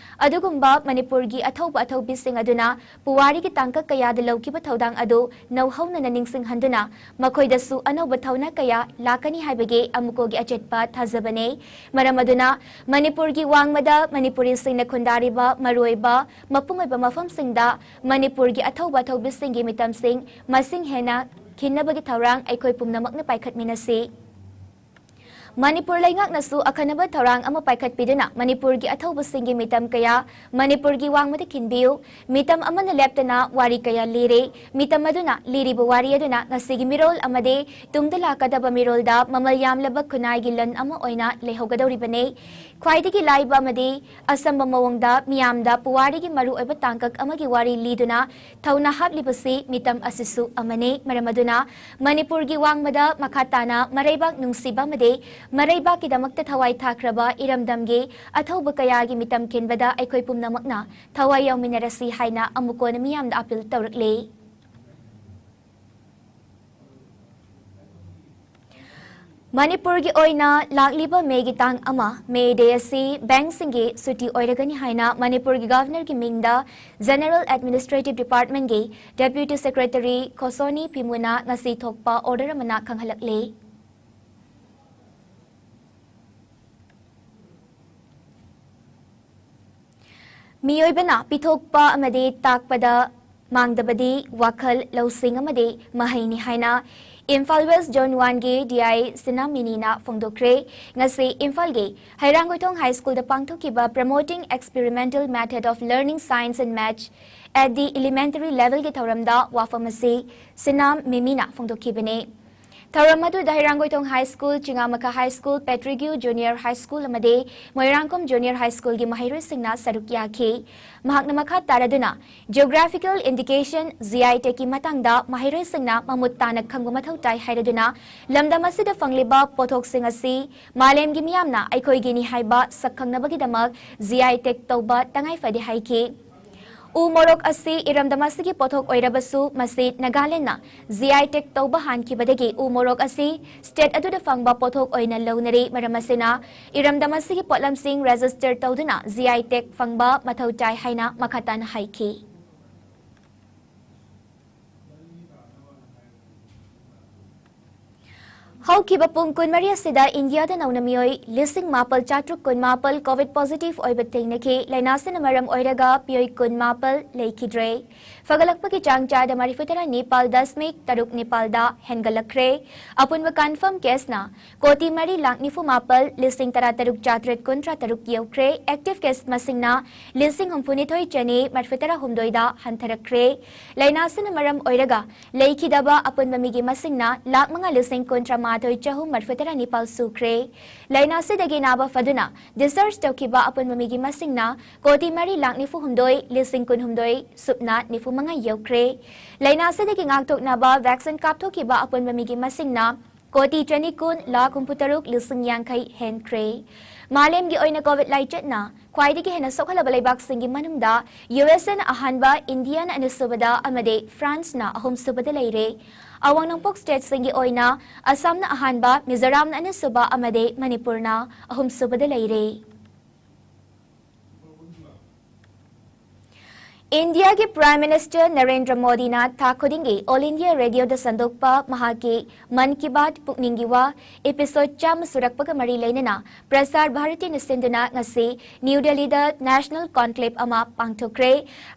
ꯑꯗꯨꯒꯨꯝꯕ ꯃꯅꯤꯄꯨꯔꯒꯤ ꯑꯊꯧꯕ ꯑꯊꯧꯕꯤꯁꯤꯡ ꯑꯗꯨꯅ ꯄꯨꯋꯥꯔꯤꯒꯤ ꯇꯥꯡꯀꯛ ꯀꯌꯥꯗ ꯂꯧꯈꯤꯕ ꯊꯧꯗꯥꯡ ꯑꯗꯨ ꯅꯧꯍꯧꯅꯅ ꯅꯤꯡꯁꯤꯡꯍꯟꯗꯨꯅ, ꯃꯈꯣꯏꯗꯁꯨ ꯑꯅꯧꯕ ꯊꯧꯅꯥ ꯀꯌꯥ ꯂꯥꯛꯀꯅꯤ ꯍꯥꯏꯕꯒꯤ ꯑꯃꯨꯀꯣꯒꯤ ꯑꯆꯦꯠꯄ ꯊꯥꯖꯕꯅꯤ꯫ ꯃꯔꯝ ꯑꯗꯨꯅ, ꯃꯅꯤꯄꯨꯔꯒꯤ ꯋꯥꯡꯃꯗ ꯃꯅꯤꯄꯨꯔꯤꯁꯤꯡꯅ ꯈꯨꯟꯗꯥꯔꯤꯕ ꯃꯔꯨꯑꯣꯏꯕ ꯃꯄꯨꯡ ꯑꯣꯏꯕ ꯃꯐꯝꯁꯤꯡꯗ ꯃꯅꯤꯄꯨꯔꯒꯤ ꯑꯊꯧꯕ ꯑꯊꯧꯕꯤꯁꯤꯡꯒꯤ ꯃꯤꯇꯝꯁꯤꯡ ꯃꯁꯤꯡ ꯍꯦꯟꯅ ꯈꯤꯟꯅꯕꯒꯤ ꯊꯧꯔꯥꯡ ꯑꯩꯈꯣꯏ ꯄꯨꯝꯅꯃꯛꯅ ꯄꯥꯏꯈꯠꯃꯤꯟꯅꯁꯤ꯫ ꯃꯅꯤꯄꯨꯔ ꯂꯩꯉꯥꯛꯅꯁꯨ ꯑꯈꯟꯅꯕ ꯊꯧꯔꯥꯡ ꯑꯃ ꯄꯥꯏꯈꯠꯄꯤꯗꯨꯅ ꯃꯅꯤꯄꯨꯔꯒꯤ ꯑꯊꯧꯕꯁꯤꯡꯒꯤ ꯃꯤꯇꯝ ꯀꯌꯥ ꯃꯅꯤꯄꯨꯔꯒꯤ ꯋꯥꯡꯃꯗ ꯈꯤꯟꯕꯤꯌꯨ, ꯃꯤꯇꯝ ꯑꯃꯅ ꯂꯦꯞꯇꯅ ꯋꯥꯔꯤ ꯀꯌꯥ ꯂꯤꯔꯦ, ꯃꯤꯇꯝ ꯑꯗꯨꯅ ꯂꯤꯔꯤꯕ ꯋꯥꯔꯤ ꯑꯗꯨꯅ ꯉꯁꯤꯒꯤ ꯃꯤꯔꯣꯜ ꯑꯃꯗꯤ ꯇꯨꯡꯗ ꯂꯥꯛꯀꯗꯕ ꯃꯤꯔꯣꯜꯗ ꯃꯃꯜ ꯌꯥꯝꯂꯕ ꯈꯨꯟꯅꯥꯏꯒꯤ ꯂꯟ ꯑꯃ ꯑꯣꯏꯅ ꯂꯩꯍꯧꯒꯗꯧꯔꯤꯕꯅꯤ꯫ ꯈ꯭ꯋꯥꯏꯗꯒꯤ ꯂꯥꯏꯕ ꯑꯃꯗꯤ ꯑꯆꯝꯕ ꯃꯑꯣꯡꯗ ꯃꯤꯌꯥꯝꯗ ꯄꯨꯋꯥꯔꯤꯒꯤ ꯃꯔꯨꯑꯣꯏꯕ ꯇꯥꯡꯀꯛ ꯑꯃꯒꯤ ꯋꯥꯔꯤ ꯂꯤꯗꯨꯅ ꯊꯧꯅ ꯍꯥꯞꯂꯤꯕꯁꯤ ꯃꯤꯇꯝ ꯑꯁꯤꯁꯨ ꯑꯃꯅꯤ꯫ ꯃꯔꯝ ꯑꯗꯨꯅ ꯃꯅꯤꯄꯨꯔꯒꯤ ꯋꯥꯡꯃꯗ ꯃꯈꯥ ꯇꯥꯅ ꯃꯔꯩꯕꯥꯛ ꯅꯨꯡꯁꯤꯕ ꯑꯃꯗꯤ ꯃꯔꯩꯕꯥꯛꯀꯤꯗꯃꯛꯇ ꯊꯋꯥꯏ ꯊꯥꯈ꯭ꯔꯕ ꯏꯔꯝꯗꯝꯒꯤ ꯑꯊꯧꯕ ꯀꯌꯥꯒꯤ ꯃꯤꯇꯝ ꯈꯤꯟꯕꯗ ꯑꯩꯈꯣꯏ ꯄꯨꯝꯅꯃꯛꯅ ꯊꯋꯥꯏ ꯌꯥꯎꯃꯤꯟꯅꯔꯁꯤ ꯍꯥꯏꯅ ꯑꯃꯨꯛ ꯀꯣꯟꯅ ꯃꯤꯌꯥꯝꯗ ꯑꯥꯄꯤꯜ ꯇꯧꯔꯛꯂꯤ꯫ ꯃꯅꯤꯄꯨꯔꯒꯤ ꯑꯣꯏꯅ ꯂꯥꯛꯂꯤꯕ ꯃꯦꯒꯤ ꯇꯥꯡ ꯑꯃ, ꯃꯦ ꯗꯦ ꯑꯁꯤ ꯕꯦꯡꯁꯤꯡꯒꯤ ꯁꯨꯇꯤ ꯑꯣꯏꯔꯒꯅꯤ ꯍꯥꯏꯅ ꯃꯅꯤꯄꯨꯔꯒꯤ ꯒꯚꯔꯅꯔꯒꯤ ꯃꯤꯡꯗ ꯖꯦꯅꯔꯦꯜ ꯑꯦꯗꯃꯤꯅꯤꯁꯇ꯭ꯔꯦꯇꯤꯚ ꯗꯤꯄꯥꯔꯠꯃꯦꯟꯒꯤ ꯗꯦꯄ꯭ꯌꯨꯇꯤ ꯁꯦꯀ꯭ꯔꯦꯇꯔꯤ ꯈꯣꯁꯣꯅꯤ ꯄꯤꯃꯨꯅ ꯉꯁꯤ ꯊꯣꯛꯄ ꯑꯣꯔꯗꯔ ꯑꯃꯅ ꯈꯪꯍꯜꯂꯛꯂꯤ꯫ ꯃꯤꯑꯣꯏꯕꯅ ꯄꯤꯊꯣꯛꯄ ꯑꯃꯗꯤ ꯇꯥꯛꯄꯗ ꯃꯥꯡꯗꯕꯗꯤ ꯋꯥꯈꯜ, ꯂꯧꯁꯤꯡ ꯑꯃꯗꯤ ꯃꯍꯩꯅꯤ ꯍꯥꯏꯅ ꯏꯝꯐꯥꯜ ꯋꯦꯁ ꯖꯣꯟ ꯋꯥꯟꯒꯤ ꯗꯤ ꯑꯥꯏ ꯁꯤꯅꯥ ꯃꯤꯅꯤꯅ ꯐꯣꯡꯗꯣꯛꯈ꯭ꯔꯦ꯫ ꯉꯁꯤ ꯏꯝꯐꯥꯜꯒꯤ ꯍꯩꯔꯥꯡꯒꯣꯏꯊꯣꯡ ꯍꯥꯏ ꯁ꯭ꯀꯨꯜꯗ ꯄꯥꯡꯊꯣꯛꯈꯤꯕ Promoting Experimental Method of Learning Science and Maths at the Elementary Levelꯒꯤ ꯊꯧꯔꯝꯗ ꯋꯥꯐꯝ ꯑꯁꯤ ꯁꯤꯅꯥꯝ ꯃꯤꯃꯤꯅ ꯐꯣꯡꯗꯣꯛꯈꯤꯕꯅꯤ꯫ ꯊꯧꯔꯝ ꯑꯗꯨꯗ Heirangoithong high school, Chingamakha high school, Pettigrew junior high school ꯑꯃꯗꯤ ꯃꯣꯏꯔꯥꯡꯈꯣꯝ ꯖꯨꯅꯤꯌꯔ ꯍꯥꯏ ꯁ꯭ꯀꯨꯜꯒꯤ ꯃꯍꯩꯔꯣꯏꯁꯤꯡꯅ ꯁꯔꯨꯛ ꯌꯥꯈꯤ꯫ ꯃꯍꯥꯛꯅ ꯃꯈꯥ ꯇꯥꯔꯗꯨꯅ Geographical Indication, ꯖꯤ ꯑꯥꯏ ꯇꯦꯒꯀꯤ ꯃꯇꯥꯡꯗ ꯃꯍꯩꯔꯣꯏꯁꯤꯡꯅ ꯃꯃꯨꯠ ꯇꯥꯅ ꯈꯪꯕ ꯃꯊꯧ ꯇꯥꯏ ꯍꯥꯏꯔꯗꯨꯅ, ꯂꯝꯗꯝ ꯑꯁꯤꯗ ꯐꯪꯂꯤꯕ ꯄꯣꯠꯊꯣꯛꯁꯤꯡ ꯑꯁꯤ ꯃꯥꯂꯦꯝꯒꯤ ꯃꯤꯌꯥꯝꯅ ꯑꯩꯈꯣꯏꯒꯤꯅꯤ ꯍꯥꯏꯕ ꯁꯛ ꯈꯪꯅꯕꯒꯤꯗꯃꯛ ꯖꯤ ꯑꯥꯏ ꯇꯦꯒ ꯇꯧꯕ ꯇꯉꯥꯏ ꯐꯗꯦ ꯍꯥꯏꯈꯤ꯫ ꯎ ꯃꯣꯔꯣꯛ ꯑꯁꯤ ꯏꯔꯝꯗꯝ ꯑꯁꯤꯒꯤ ꯄꯣꯠꯊꯣꯛ ꯑꯣꯏꯔꯕꯁꯨ, ꯃꯁꯤ ꯅꯥꯒꯥꯂꯦꯟꯗꯅ ꯖꯤ ꯑꯥꯏ ꯇꯦꯒ ꯇꯧꯕ ꯍꯥꯟꯈꯤꯕꯗꯒꯤ ꯎ ꯃꯣꯔꯣꯛ ꯑꯁꯤ ꯁ꯭ꯇꯦꯠ ꯑꯗꯨꯗ ꯐꯪꯕ ꯄꯣꯠꯊꯣꯛ ꯑꯣꯏꯅ ꯂꯧꯅꯔꯤ꯫ ꯃꯔꯝ ꯑꯁꯤꯅ, ꯏꯔꯝꯗꯝ ꯑꯁꯤꯒꯤ ꯄꯣꯠꯂꯝꯁꯤꯡ ꯔꯦꯖꯤꯁꯇꯔ ꯇꯧꯗꯨꯅ ꯖꯤ ꯑꯥꯏ ꯇꯦꯒ ꯐꯪꯕ ꯃꯊꯧ ꯇꯥꯏ ꯍꯥꯏꯅ ꯃꯈꯥ ꯇꯥꯅ ꯍꯥꯏꯈꯤ꯫ ꯍꯧꯈꯤꯕ ꯄꯨꯡ ꯀꯨꯟꯃꯔꯤ ꯑꯁꯤꯗ ꯏꯟꯗꯤꯌꯥꯗ ꯅꯧꯅ ꯃꯤꯑꯣꯏ ꯂꯤꯁꯤꯡ ꯃꯥꯄꯜ ꯆꯥꯇ꯭ꯔꯨꯛ ꯀꯨꯟꯃꯥꯄꯜ ꯀꯣꯚꯤꯗ ꯄꯣꯖꯤꯇꯤꯚ ꯑꯣꯏꯕ ꯊꯦꯡꯅꯈꯤ꯫ ꯂꯥꯏꯅꯥꯁꯤꯅ ꯃꯔꯝ ꯑꯣꯏꯔꯒ ꯃꯤꯑꯣꯏ ꯀꯨꯟꯃꯥꯄꯜ ꯂꯩꯈꯤꯗ꯭ꯔꯦ꯫ ꯐꯒꯠꯂꯛꯄꯒꯤ ꯆꯥꯡ ꯆꯥꯗ ꯃꯔꯤꯐꯨ ꯇꯔꯥ ꯅꯤꯄꯥꯜ ꯗꯁꯃꯤꯛ ꯇꯔꯨꯛ ꯅꯤꯄꯥꯜꯗ ꯍꯦꯟꯒꯠꯂꯛꯈ꯭ꯔꯦ꯫ ꯑꯄꯨꯟꯕ ꯀꯟꯐꯥꯔꯝ ꯀꯦꯁꯅ ꯀꯣꯇꯤ ꯃꯔꯤ ꯂꯥꯛ ꯅꯤꯐꯨ ꯃꯥꯄꯜ ꯂꯤꯁꯤꯡ ꯇꯔꯥ ꯇꯔꯨꯛ ꯆꯥꯇ꯭ꯔꯦꯠ ꯀꯨꯟꯊ꯭ꯔꯥ ꯇꯔꯨꯛ ꯌꯧꯈ꯭ꯔꯦ꯫ ꯑꯦꯛꯇꯤꯚ ꯀꯦꯁ ꯃꯁꯤꯡꯅ ꯂꯤꯁꯤꯡ ꯍꯨꯝꯐꯨ ꯅꯤꯊꯣꯏ ꯆꯅꯤ ꯃꯔꯤꯐꯨ ꯇꯔꯥ ꯍꯨꯝꯗꯣꯏꯗ ꯍꯟꯊꯔꯛꯈ꯭ꯔꯦ꯫ ꯂꯥꯏꯅꯥꯁꯤꯅ ꯃꯔꯝ ꯑꯣꯏꯔꯒ ꯂꯩꯈꯤꯗꯕ ꯑꯄꯨꯟꯕ ꯃꯤꯒꯤ ꯃꯁꯤꯡꯅ ꯂꯥꯛ ꯃꯉꯥ ꯂꯤꯁꯤꯡ ꯀꯨꯟꯊ꯭ꯔꯥ ꯃꯥꯊꯣꯏ ꯆꯍꯨꯝ ꯃꯔꯤꯐꯨ ꯇꯔꯥ ꯅꯤꯄꯥꯜ ꯁꯨꯈ꯭ꯔꯦ꯫ ꯂꯥꯏꯅꯥꯁꯤꯗꯒꯤ ꯅꯥꯕ ꯐꯗꯨꯅ ꯗꯤꯁꯆꯥꯔꯖ ꯇꯧꯈꯤꯕ ꯑꯄꯨꯟꯕ ꯃꯤꯒꯤ ꯃꯁꯤꯡꯅ ꯀꯣꯇꯤ ꯃꯔꯤ ꯂꯥꯛ ꯅꯤꯐꯨ ꯍꯨꯝꯗꯣꯏ ꯂꯤꯁꯤꯡ ꯀꯨꯟ ꯍꯨꯝꯗꯣꯏ ꯁꯨꯞꯅ ꯅꯤꯐꯨ ꯃꯉꯥ ꯌꯧꯈ꯭ꯔꯦ꯫ ꯂꯥꯏꯅꯥꯁꯤꯗꯒꯤ ꯉꯥꯛꯊꯣꯛꯅꯕ ꯚꯦꯛꯁꯤꯟ ꯀꯥꯞꯊꯣꯛꯈꯤꯕ ꯑꯄꯨꯟꯕ ꯃꯤꯒꯤ ꯃꯁꯤꯡꯅ ꯀꯣꯇꯤ ꯆꯅꯤ ꯀꯨꯟ ꯂꯥꯛ ꯍꯨꯝꯐꯨ ꯇꯔꯨꯛ ꯂꯤꯁꯤꯡ ꯌꯥꯡꯈꯩ ꯍꯦꯟꯈ꯭ꯔꯦ꯫ ꯃꯥꯂꯦꯝꯒꯤ ꯑꯣꯏꯅ ꯀꯣꯚꯤꯗ ꯂꯥꯏꯆꯠꯅ ꯈ꯭ꯋꯥꯏꯗꯒꯤ ꯍꯦꯟꯅ ꯁꯣꯛꯍꯜꯂꯕ ꯂꯩꯕꯥꯛꯁꯤꯡꯒꯤ ꯃꯅꯨꯡꯗ ꯌꯨ ꯑꯦꯁ ꯑꯦꯅ ꯑꯍꯥꯟꯕ, ꯏꯟꯗꯤꯌꯥꯅ ꯑꯅꯤꯁꯨꯕꯗ ꯑꯃꯗꯤ ꯐ꯭ꯔꯥꯟꯁꯅ ꯑꯍꯨꯝꯁꯨꯕꯗ ꯂꯩꯔꯦ꯫ ꯑꯋꯥꯡ ꯅꯣꯡꯄꯣꯛ ꯁ꯭ꯇꯦꯠꯁꯤꯡꯒꯤ ꯑꯣꯏꯅ ꯑꯁꯥꯝꯅ ꯑꯍꯥꯟꯕ, ꯃꯤꯖꯣꯔꯥꯝꯅ ꯑꯅꯤꯁꯨꯕ ꯑꯃꯗꯤ ꯃꯅꯤꯄꯨꯔꯅ ꯑꯍꯨꯝꯁꯨꯕꯗ ꯂꯩꯔꯦ꯫ ꯏꯟꯗꯤꯌꯥꯒꯤ ꯄ꯭ꯔꯥꯏꯝ ꯃꯤꯅꯤꯁꯇꯔ ꯅꯔꯦꯟꯗ꯭ꯔ ꯃꯣꯗꯤꯅ ꯊꯥ ꯈꯨꯗꯤꯡꯒꯤ ꯑꯣꯜ ꯏꯟꯗꯤꯌꯥ ꯔꯦꯗꯤꯑꯣꯗ ꯁꯟꯗꯣꯛꯄ ꯃꯍꯥꯛꯀꯤ ꯃꯟ ꯀꯤ ꯕꯥꯠ ꯄꯨꯛꯅꯤꯡꯒꯤ ꯋꯥ ꯑꯦꯄꯤꯁꯣꯗ ꯆꯥꯝꯃ ꯁꯨꯔꯛꯄꯒ ꯃꯔꯤ ꯂꯩꯅꯅ ꯄ꯭ꯔꯁꯥꯔ ꯚꯥꯔꯇꯤꯅ ꯁꯤꯟꯗꯨꯅ ꯉꯁꯤ ꯅ꯭ꯌꯨ ꯗꯦꯜꯂꯤꯗ ꯅꯦꯁꯅꯦꯜ ꯀꯣꯟꯀ꯭ꯂꯦꯕ ꯑꯃ ꯄꯥꯡꯊꯣꯛꯈ꯭ꯔꯦ꯫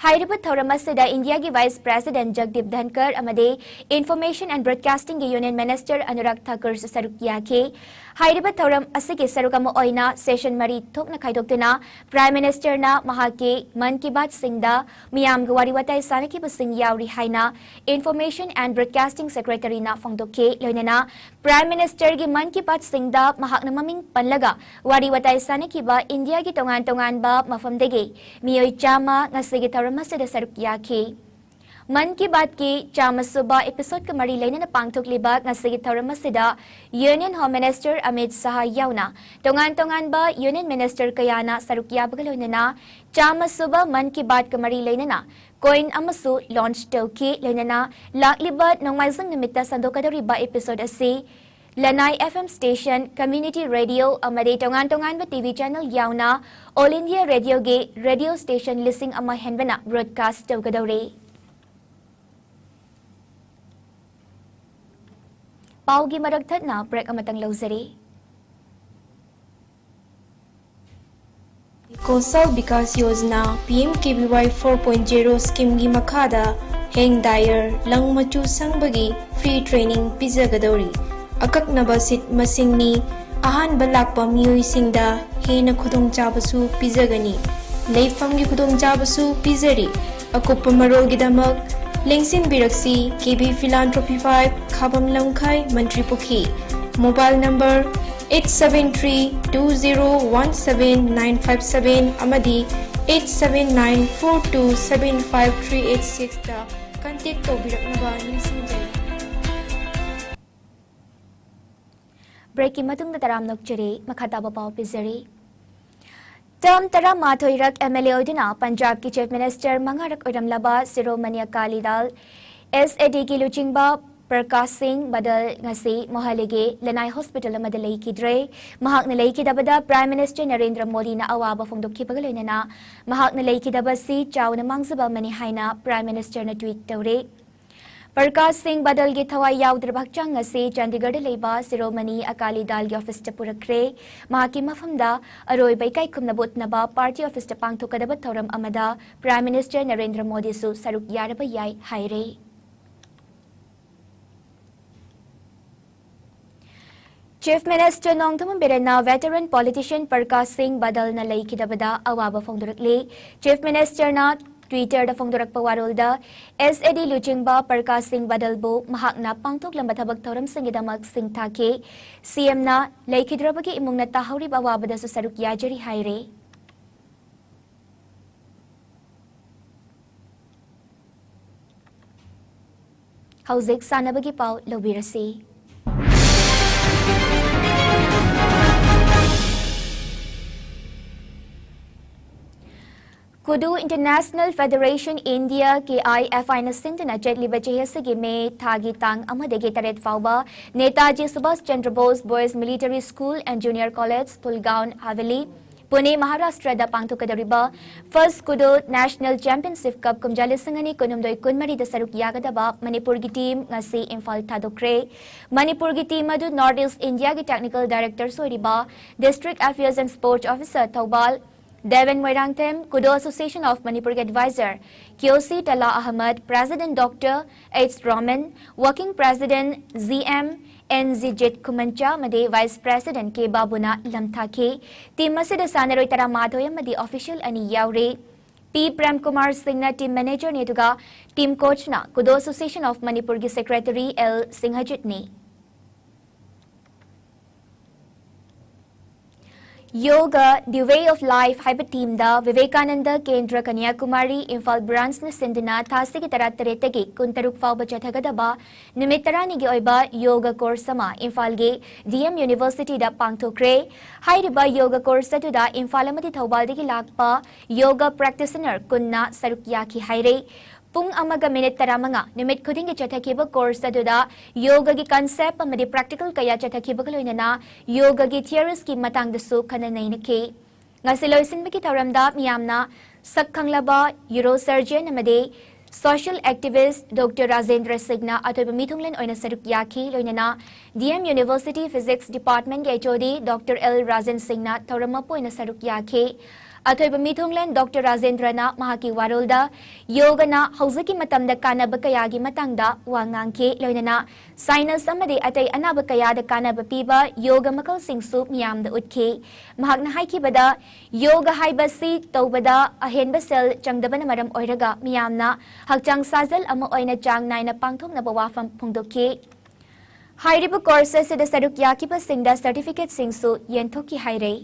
ꯍꯥꯏꯔꯤꯕ ꯊꯧꯔꯝ ꯑꯁꯤꯗ ꯏꯟꯗꯤꯌꯥꯒꯤ ꯚꯥꯏꯁ ꯄ꯭ꯔꯦꯁꯤꯗꯦꯟꯠ ꯖꯒꯗꯤꯞ ꯙꯟꯀꯔ ꯑꯃꯗꯤ information and ꯕ꯭ꯔꯣꯗꯀꯥꯁꯇꯤꯡꯒꯤ union minister Anurag ꯊꯥꯀꯨꯔꯁꯨ ꯁꯔꯨꯛ ꯌꯥꯈꯤ꯫ ꯍꯥꯏꯔꯤꯕ ꯊꯧꯔꯝ ꯑꯁꯤꯒꯤ ꯁꯔꯨꯛ ꯑꯃ ꯑꯣꯏꯅ ꯁꯦꯁꯟ ꯃꯔꯤ ꯊꯣꯛꯅ ꯈꯥꯏꯗꯣꯛꯇꯨꯅ ꯄ꯭ꯔꯥꯏꯝ ꯃꯤꯅꯤꯁꯇꯔꯅ ꯃꯍꯥꯛꯀꯤ ꯃꯟ ꯀꯤ ꯕꯥꯠꯁꯤꯡꯗ ꯃꯤꯌꯥꯝꯒ ꯋꯥꯔꯤ ꯋꯥꯇꯥꯏ ꯁꯥꯟꯅꯈꯤꯕꯁꯤꯡ ꯌꯥꯎꯔꯤ ꯍꯥꯏꯅ ꯏꯟꯐꯣꯔꯃꯦꯁꯟ ꯑꯦꯟ ꯕ꯭ꯔꯣꯗꯀꯥꯁꯇꯤꯡ ꯁꯦꯀ꯭ꯔꯦꯇꯔꯤꯅ ꯐꯣꯡꯗꯣꯛꯈꯤ꯫ ꯂꯣꯏꯅꯅ ꯄ꯭ꯔꯥꯏꯝ ꯃꯤꯅꯤꯁꯇꯔꯒꯤ ꯃꯟ ꯀꯤ ꯕꯥꯠꯁꯤꯡꯗ ꯃꯍꯥꯛꯅ ꯃꯃꯤꯡ ꯄꯜꯂꯒ ꯋꯥꯔꯤ ꯋꯥꯇꯥꯏ ꯁꯥꯟꯅꯈꯤꯕ ꯏꯟꯗꯤꯌꯥꯒꯤ ꯇꯣꯉꯥꯟ ꯇꯣꯉꯥꯟꯕ ꯃꯐꯝꯗꯒꯤ ꯃꯤꯑꯣꯏ ꯆꯥꯝꯃ ꯉꯁꯤꯒꯤ ꯊꯧꯔꯝ ꯑꯁꯤꯗ ꯁꯔꯨꯛ ꯌꯥꯈꯤ꯫ ꯃꯟ ꯀꯤ ꯕꯥꯠꯀꯤ ꯆꯥꯝꯃ ꯁꯨꯕ ꯑꯦꯄꯤꯁꯣꯗꯀ ꯃꯔꯤ ꯂꯩꯅꯅ ꯄꯥꯡꯊꯣꯛꯂꯤꯕ ꯉꯁꯤꯒꯤ ꯊꯧꯔꯝ ꯑꯁꯤꯗ union home minister Amit Shah ꯌꯥꯎꯅ ꯇꯣꯉꯥꯟ ꯇꯣꯉꯥꯟꯕ ꯌꯨꯅꯤꯌꯟ ꯃꯤꯅꯤꯁꯇꯔ ꯀꯌꯥꯅ ꯁꯔꯨꯛ ꯌꯥꯕꯒ ꯂꯣꯏꯅꯅ ꯆꯥꯝꯃ ꯁꯨꯕ ꯃꯟ ꯀꯤ ꯕꯥꯠꯀ ꯃꯔꯤ ꯂꯩꯅꯅ ꯀꯣꯏꯟ ꯑꯃꯁꯨ ꯂꯣꯟꯆ ꯇꯧꯈꯤ꯫ ꯂꯣꯏꯅꯅ ꯂꯥꯛꯂꯤꯕ ꯅꯣꯡꯃꯥꯏꯖꯤꯡ ꯅꯨꯃꯤꯠꯇ ꯁꯟꯗꯣꯛꯀꯗꯧꯔꯤꯕ ꯑꯦꯄꯤꯁꯣꯗ ꯑꯁꯤ ꯂꯅꯥꯏ F M station, community radio ꯑꯃꯗꯤ ꯇꯣꯉꯥꯟ ꯇꯣꯉꯥꯟꯕ ꯇꯤ ꯚꯤ ꯆꯦꯅꯦꯜ ꯌꯥꯎꯅ ꯑꯣꯜ ꯏꯟꯗꯤꯌꯥ ꯔꯦꯗꯤꯑꯣꯒꯤ ꯔꯦꯗꯤꯑꯣ ꯁ꯭ꯇꯦꯁꯟ ꯂꯤꯁꯤꯡ ꯑꯃ ꯍꯦꯟꯕꯅ ꯕ꯭ꯔꯣꯗꯀꯥꯁ ꯇꯧꯒꯗꯧꯔꯤ꯫ ꯄꯥꯎꯒꯤ ꯃꯔꯛ ꯊꯠꯅ break ꯑꯃꯇꯪ ꯂꯧꯖꯔꯤ꯫ Kaushal Vikas Yojana, P M K V Y four point zero schemeꯒꯤ ꯃꯈꯥꯗ ꯍꯦꯡ ꯗꯥꯏꯌꯔ, ꯂꯪ ꯃꯆꯨ ꯁꯪꯕꯒꯤ free training ꯄꯤꯖꯒꯗꯧꯔꯤ꯫ ꯑꯀꯛꯅꯕ seat ꯃꯁꯤꯡꯅꯤ꯫ ꯑꯍꯥꯟꯕ ꯂꯥꯛꯄ ꯃꯤꯑꯣꯏꯁꯤꯡꯗ ꯍꯦꯟꯅ ꯈꯨꯗꯣꯡꯆꯥꯕꯁꯨ ꯄꯤꯖꯒꯅꯤ꯫ ꯂꯩꯐꯝꯒꯤ ꯈꯨꯗꯣꯡꯆꯥꯕꯁꯨ ꯄꯤꯖꯔꯤ꯫ ꯑꯀꯨꯞꯄ ꯃꯔꯣꯜꯒꯤꯗꯃꯛ ꯂꯦꯡꯁꯤꯟꯕꯤꯔꯛꯁꯤ, K B Philanthropy five, ꯈꯥꯕꯝ ꯂꯝꯈꯥꯏ, ꯃꯟꯇ꯭ꯔꯤ ꯄꯨꯈ꯭ꯔꯤ꯫ Mobile number eight seven three two zero one seven nine five seven ꯑꯃꯗꯤ eight seven nine four two seven five three eight sixꯇ contact ꯇꯧꯕꯤꯔꯛꯅꯕ ꯅꯤꯡꯁꯤꯡꯖꯔꯤ꯫ Breakꯀꯤ ꯃꯇꯨꯡꯗ ꯇꯔꯥꯝꯅ ꯑꯣꯛꯆꯔꯤ꯫ ꯃꯈꯥ ꯇꯥꯕ ꯄꯥꯎ ꯄꯤꯖꯔꯤ꯫ Term ꯇꯔꯥꯃꯥꯊꯣꯏꯔꯛ M L A ꯑꯣꯏꯗꯨꯅ ꯄꯟꯖꯥꯕꯀꯤ Chief Minister ꯃꯉꯥꯔꯛ ꯑꯣꯏꯔꯝꯂꯕ ꯁꯤꯔꯣꯃꯅꯤ ꯑꯀꯥꯂꯤ ꯗꯜ, S A Dꯒꯤ ꯂꯨꯆꯤꯡꯕ ꯄ꯭ꯔꯀꯥꯁ ꯁꯤꯡ ꯕꯥꯗꯜ ꯉꯁꯤ ꯃꯣꯍꯥꯂꯤꯒꯤ ꯂꯅꯥꯏ hospital ꯑꯃꯗ ꯂꯩꯈꯤꯗ꯭ꯔꯦ꯫ ꯃꯍꯥꯛꯅ ꯂꯩꯈꯤꯗꯕꯗ Prime Minister ꯅꯔꯦꯟꯗ꯭ꯔ ꯃꯣꯗꯤꯅ ꯑꯋꯥꯕ ꯐꯣꯡꯗꯣꯛꯈꯤꯕꯒ ꯂꯣꯏꯅꯅ ꯃꯍꯥꯛꯅ ꯂꯩꯈꯤꯗꯕ ꯑꯁꯤ ꯆꯥꯎꯅ ꯃꯥꯡꯖꯕ ꯑꯃꯅꯤ ꯍꯥꯏꯅ Prime Ministerꯅ tweet ꯇꯧꯔꯦ꯫ ꯄ꯭ꯔꯀꯥꯁ ꯁꯤꯡ ꯕꯥꯗꯜꯒꯤ ꯊꯋꯥꯏ ꯌꯥꯎꯗ꯭ꯔꯕ ꯍꯛꯆꯥꯡ ꯑꯁꯤ ꯆꯥꯟꯗꯤꯒꯔꯗ ꯂꯩꯕ ꯁꯤꯔꯣꯃꯅꯤ ꯑꯀꯥꯂꯤ ꯗꯜꯒꯤ officeꯇ ꯄꯨꯔꯛꯈ꯭ꯔꯦ꯫ ꯃꯍꯥꯛꯀꯤ ꯃꯐꯝꯗ ꯑꯔꯣꯏꯕ ꯏꯀꯥꯏ ꯈꯨꯝꯅꯕ ꯎꯠꯅꯕ party officeꯇ ꯄꯥꯡꯊꯣꯛꯀꯗꯕ ꯊꯧꯔꯝ ꯑꯃꯗ Prime Minister ꯅꯔꯦꯟꯗ꯭ꯔ ꯃꯣꯗꯤꯁꯨ ꯁꯔꯨꯛ ꯌꯥꯔꯕ ꯌꯥꯏ ꯍꯥꯏꯔꯦ꯫ Chief Minister Nongthombam ꯕꯤꯔꯦꯟꯅ veteran politician Prakash ꯁꯤꯡ ꯕꯥꯗꯜꯅ ꯂꯩꯈꯤꯗꯕꯗ ꯑꯋꯥꯕ ꯐꯣꯡꯗꯣꯔꯛꯂꯤ꯫ Chief Ministerꯅ Twitterꯗ ꯐꯣꯡꯗꯣꯔꯛꯄ ꯋꯥꯔꯣꯜꯗ, S A D ꯂꯨꯆꯤꯡꯕ ꯄ꯭ꯔꯀꯥꯁ ꯁꯤꯡ ꯕꯥꯗꯜꯕꯨ ꯃꯍꯥꯛꯅ ꯄꯥꯡꯊꯣꯛꯂꯝꯕ ꯊꯕꯛ ꯊꯧꯔꯝꯁꯤꯡꯒꯤꯗꯃꯛ ꯁꯤꯡꯊꯥꯈꯤ꯫ C Mꯅ ꯂꯩꯈꯤꯗ꯭ꯔꯕꯒꯤ ꯏꯃꯨꯡꯅ ꯇꯥꯍꯧꯔꯤꯕ ꯑꯋꯥꯕꯗꯁꯨ ꯁꯔꯨꯛ ꯌꯥꯖꯔꯤ ꯍꯥꯏꯔꯦ꯫ ꯍꯧꯖꯤꯛ ꯁꯥꯟꯅꯕꯒꯤ ꯄꯥꯎ ꯂꯧꯕꯤꯔꯁꯤ꯫ Kudu International Federation India, K I F Iꯅ ꯁꯤꯟꯗꯨꯅ ꯆꯠꯂꯤꯕ ꯆꯍꯤ ꯑꯁꯤꯒꯤ ꯃꯦ ꯊꯥꯒꯤ ꯇꯥꯡ ꯑꯃꯗꯒꯤ ꯇꯔꯦꯠ ꯐꯥꯎꯕ Netaji Subhash Chandra Bose Boys Military School and Junior College, ꯄꯨꯜꯒꯥꯎꯟ Haveli, Pune, ꯃꯍꯥꯔꯥꯁꯇ꯭ꯔꯗ ꯄꯥꯡꯊꯣꯛꯀꯗꯧꯔꯤꯕ First Kudo National Championship Cup ꯀꯨꯝꯖꯥ ꯂꯤꯁꯤꯡ ꯑꯅꯤ ꯀꯨꯟꯍꯨꯝꯗꯣꯏ ꯀꯨꯟꯃꯔꯤꯗ ꯁꯔꯨꯛ ꯌꯥꯒꯗꯕ ꯃꯅꯤꯄꯨꯔꯒꯤ ꯇꯤꯝ ꯉꯁꯤ ꯏꯝꯐꯥꯜ ꯊꯥꯗꯣꯛꯈ꯭ꯔꯦ꯫ ꯃꯅꯤꯄꯨꯔꯒꯤ ꯇꯤꯝ ꯑꯗꯨ North East Indiaꯒꯤ technical directors ꯑꯣꯏꯔꯤꯕ District Affairs and Sports Officer Thoubal ꯗꯦꯕꯟ Moirangthem, Kudo Association of Manipurꯒꯤ advisor ꯀ꯭ꯌꯣꯁꯤ ꯇꯂꯥ Ahmad, President Doctor H Roman, Working President G M N ꯖꯤꯖꯤꯠ ꯈꯨꯃꯟꯆꯥ ꯑꯃꯗꯤ Vice President ꯀꯦ ꯕꯥꯕꯨꯅ ꯂꯝꯊꯥꯈꯤ꯫ ꯇꯤꯝ ꯑꯁꯤꯗ ꯁꯥꯟꯅꯔꯣꯏ ꯇꯔꯥꯃꯥꯊꯣꯏ ꯑꯃꯗꯤ official ꯑꯅꯤ ꯌꯥꯎꯔꯤ꯫ ꯄꯤ ꯄ꯭ꯔꯦꯝ ꯀꯨꯃꯥꯔ ꯁꯤꯡꯅ team managerꯅꯤ, ꯑꯗꯨꯒ team coachꯅ Kudo Association of Manipurꯒꯤ secretary ꯑꯦꯜ ꯁꯤꯡꯍꯖꯤꯠꯅꯤ꯫ Yoga, The Way of Life ꯍꯥꯏꯕ themeꯗ ꯚꯤꯚꯦꯀꯥꯅꯟꯗ ꯀꯦꯟꯗ꯭ꯔ ꯀꯟꯌꯥꯀꯨꯃꯥꯔꯤ ꯏꯝꯐꯥꯜ branchꯅ ꯁꯤꯟꯗꯨꯅ ꯊꯥ ꯑꯁꯤꯒꯤ ꯇꯔꯥꯇꯔꯦꯠꯇꯒꯤ ꯀꯨꯟꯇꯔꯨꯛ ꯐꯥꯎꯕ ꯆꯠꯊꯒꯗꯕ ꯅꯨꯃꯤꯠ ꯇꯔꯥꯅꯤꯒꯤ ꯑꯣꯏꯕ yoga course ꯑꯃ ꯏꯝꯐꯥꯜꯒꯤ D M Universityꯗ ꯄꯥꯡꯊꯣꯛꯈ꯭ꯔꯦ꯫ ꯍꯥꯏꯔꯤꯕ yoga course ꯑꯗꯨꯗ ꯏꯝꯐꯥꯜ ꯑꯃꯗꯤ ꯊꯧꯕꯥꯜꯗꯒꯤ ꯂꯥꯛꯄ yoga practitioner ꯀꯨꯟꯅ ꯁꯔꯨꯛ ꯌꯥꯈꯤ ꯍꯥꯏꯔꯦ꯫ ꯄꯨꯡ ꯑꯃꯒ minute ꯇꯔꯥꯃꯉꯥ ꯅꯨꯃꯤꯠ ꯈꯨꯗꯤꯡꯒꯤ ꯆꯠꯊꯈꯤꯕ course ꯑꯗꯨꯗ yogaꯒꯤ concept ꯑꯃꯗꯤ practical ꯀꯌꯥ ꯆꯠꯊꯈꯤꯕꯒ ꯂꯣꯏꯅꯅ yogaꯒꯤ theoriesꯀꯤ ꯃꯇꯥꯡꯗꯁꯨ ꯈꯟꯅ ꯅꯩꯅꯈꯤ꯫ ꯉꯁꯤ ꯂꯣꯏꯁꯤꯟꯕꯒꯤ ꯊꯧꯔꯝꯗ ꯃꯤꯌꯥꯝꯅ ꯁꯛ ꯈꯪꯂꯕ urosurgeon ꯑꯃꯗꯤ social activist Doctor ꯔꯥꯖꯦꯟꯗ꯭ꯔ ꯁꯤꯡꯅ ꯑꯊꯣꯏꯕ ꯃꯤꯊꯨꯡꯂꯦꯟ ꯑꯣꯏꯅ ꯁꯔꯨꯛ ꯌꯥꯈꯤ, ꯂꯣꯏꯅꯅ D M University Physics Departmentꯀꯤ H O D Doctor L Rajen ꯁꯤꯡꯅ ꯊꯧꯔꯝ ꯃꯄꯨ ꯑꯣꯏꯅ ꯁꯔꯨꯛ ꯌꯥꯈꯤ꯫ ꯑꯊꯣꯏꯕ ꯃꯤꯊꯨꯡꯂꯦꯟ Doctor ꯔꯥꯖꯦꯟꯗ꯭ꯔꯅ ꯃꯍꯥꯛꯀꯤ ꯋꯥꯔꯣꯜꯗ yogaꯅ ꯍꯧꯖꯤꯛꯀꯤ ꯃꯇꯝꯗ ꯀꯥꯟꯅꯕ ꯀꯌꯥꯒꯤ ꯃꯇꯥꯡꯗ ꯋꯥ ꯉꯥꯡꯈꯤ, ꯂꯣꯏꯅꯅ sinus ꯑꯃꯗꯤ ꯑꯇꯩ ꯑꯅꯥꯕ ꯀꯌꯥꯗ ꯀꯥꯟꯅꯕ ꯄꯤꯕ yoga ꯃꯈꯜꯁꯤꯡꯁꯨ ꯃꯤꯌꯥꯝꯗ ꯎꯠꯈꯤ꯫ ꯃꯍꯥꯛꯅ ꯍꯥꯏꯈꯤꯕꯗ, yoga ꯍꯥꯏꯕꯁꯤ ꯇꯧꯕꯗ ꯑꯍꯦꯟꯕ ꯁꯦꯜ ꯆꯪꯗꯕꯅ ꯃꯔꯝ ꯑꯣꯏꯔꯒ ꯃꯤꯌꯥꯝꯅ ꯍꯛꯆꯥꯡ ꯁꯥꯖꯦꯜ ꯑꯃ ꯑꯣꯏꯅ ꯆꯥꯡ ꯅꯥꯏꯅ ꯄꯥꯡꯊꯣꯛꯅꯕ ꯋꯥꯐꯝ ꯐꯣꯡꯗꯣꯛꯈꯤ꯫ ꯍꯥꯏꯔꯤꯕ course ꯑꯁꯤꯗ ꯁꯔꯨꯛ ꯌꯥꯈꯤꯕꯁꯤꯡꯗ certificateꯁꯤꯡꯁꯨ ꯌꯦꯟꯊꯣꯛꯈꯤ ꯍꯥꯏꯔꯦ꯫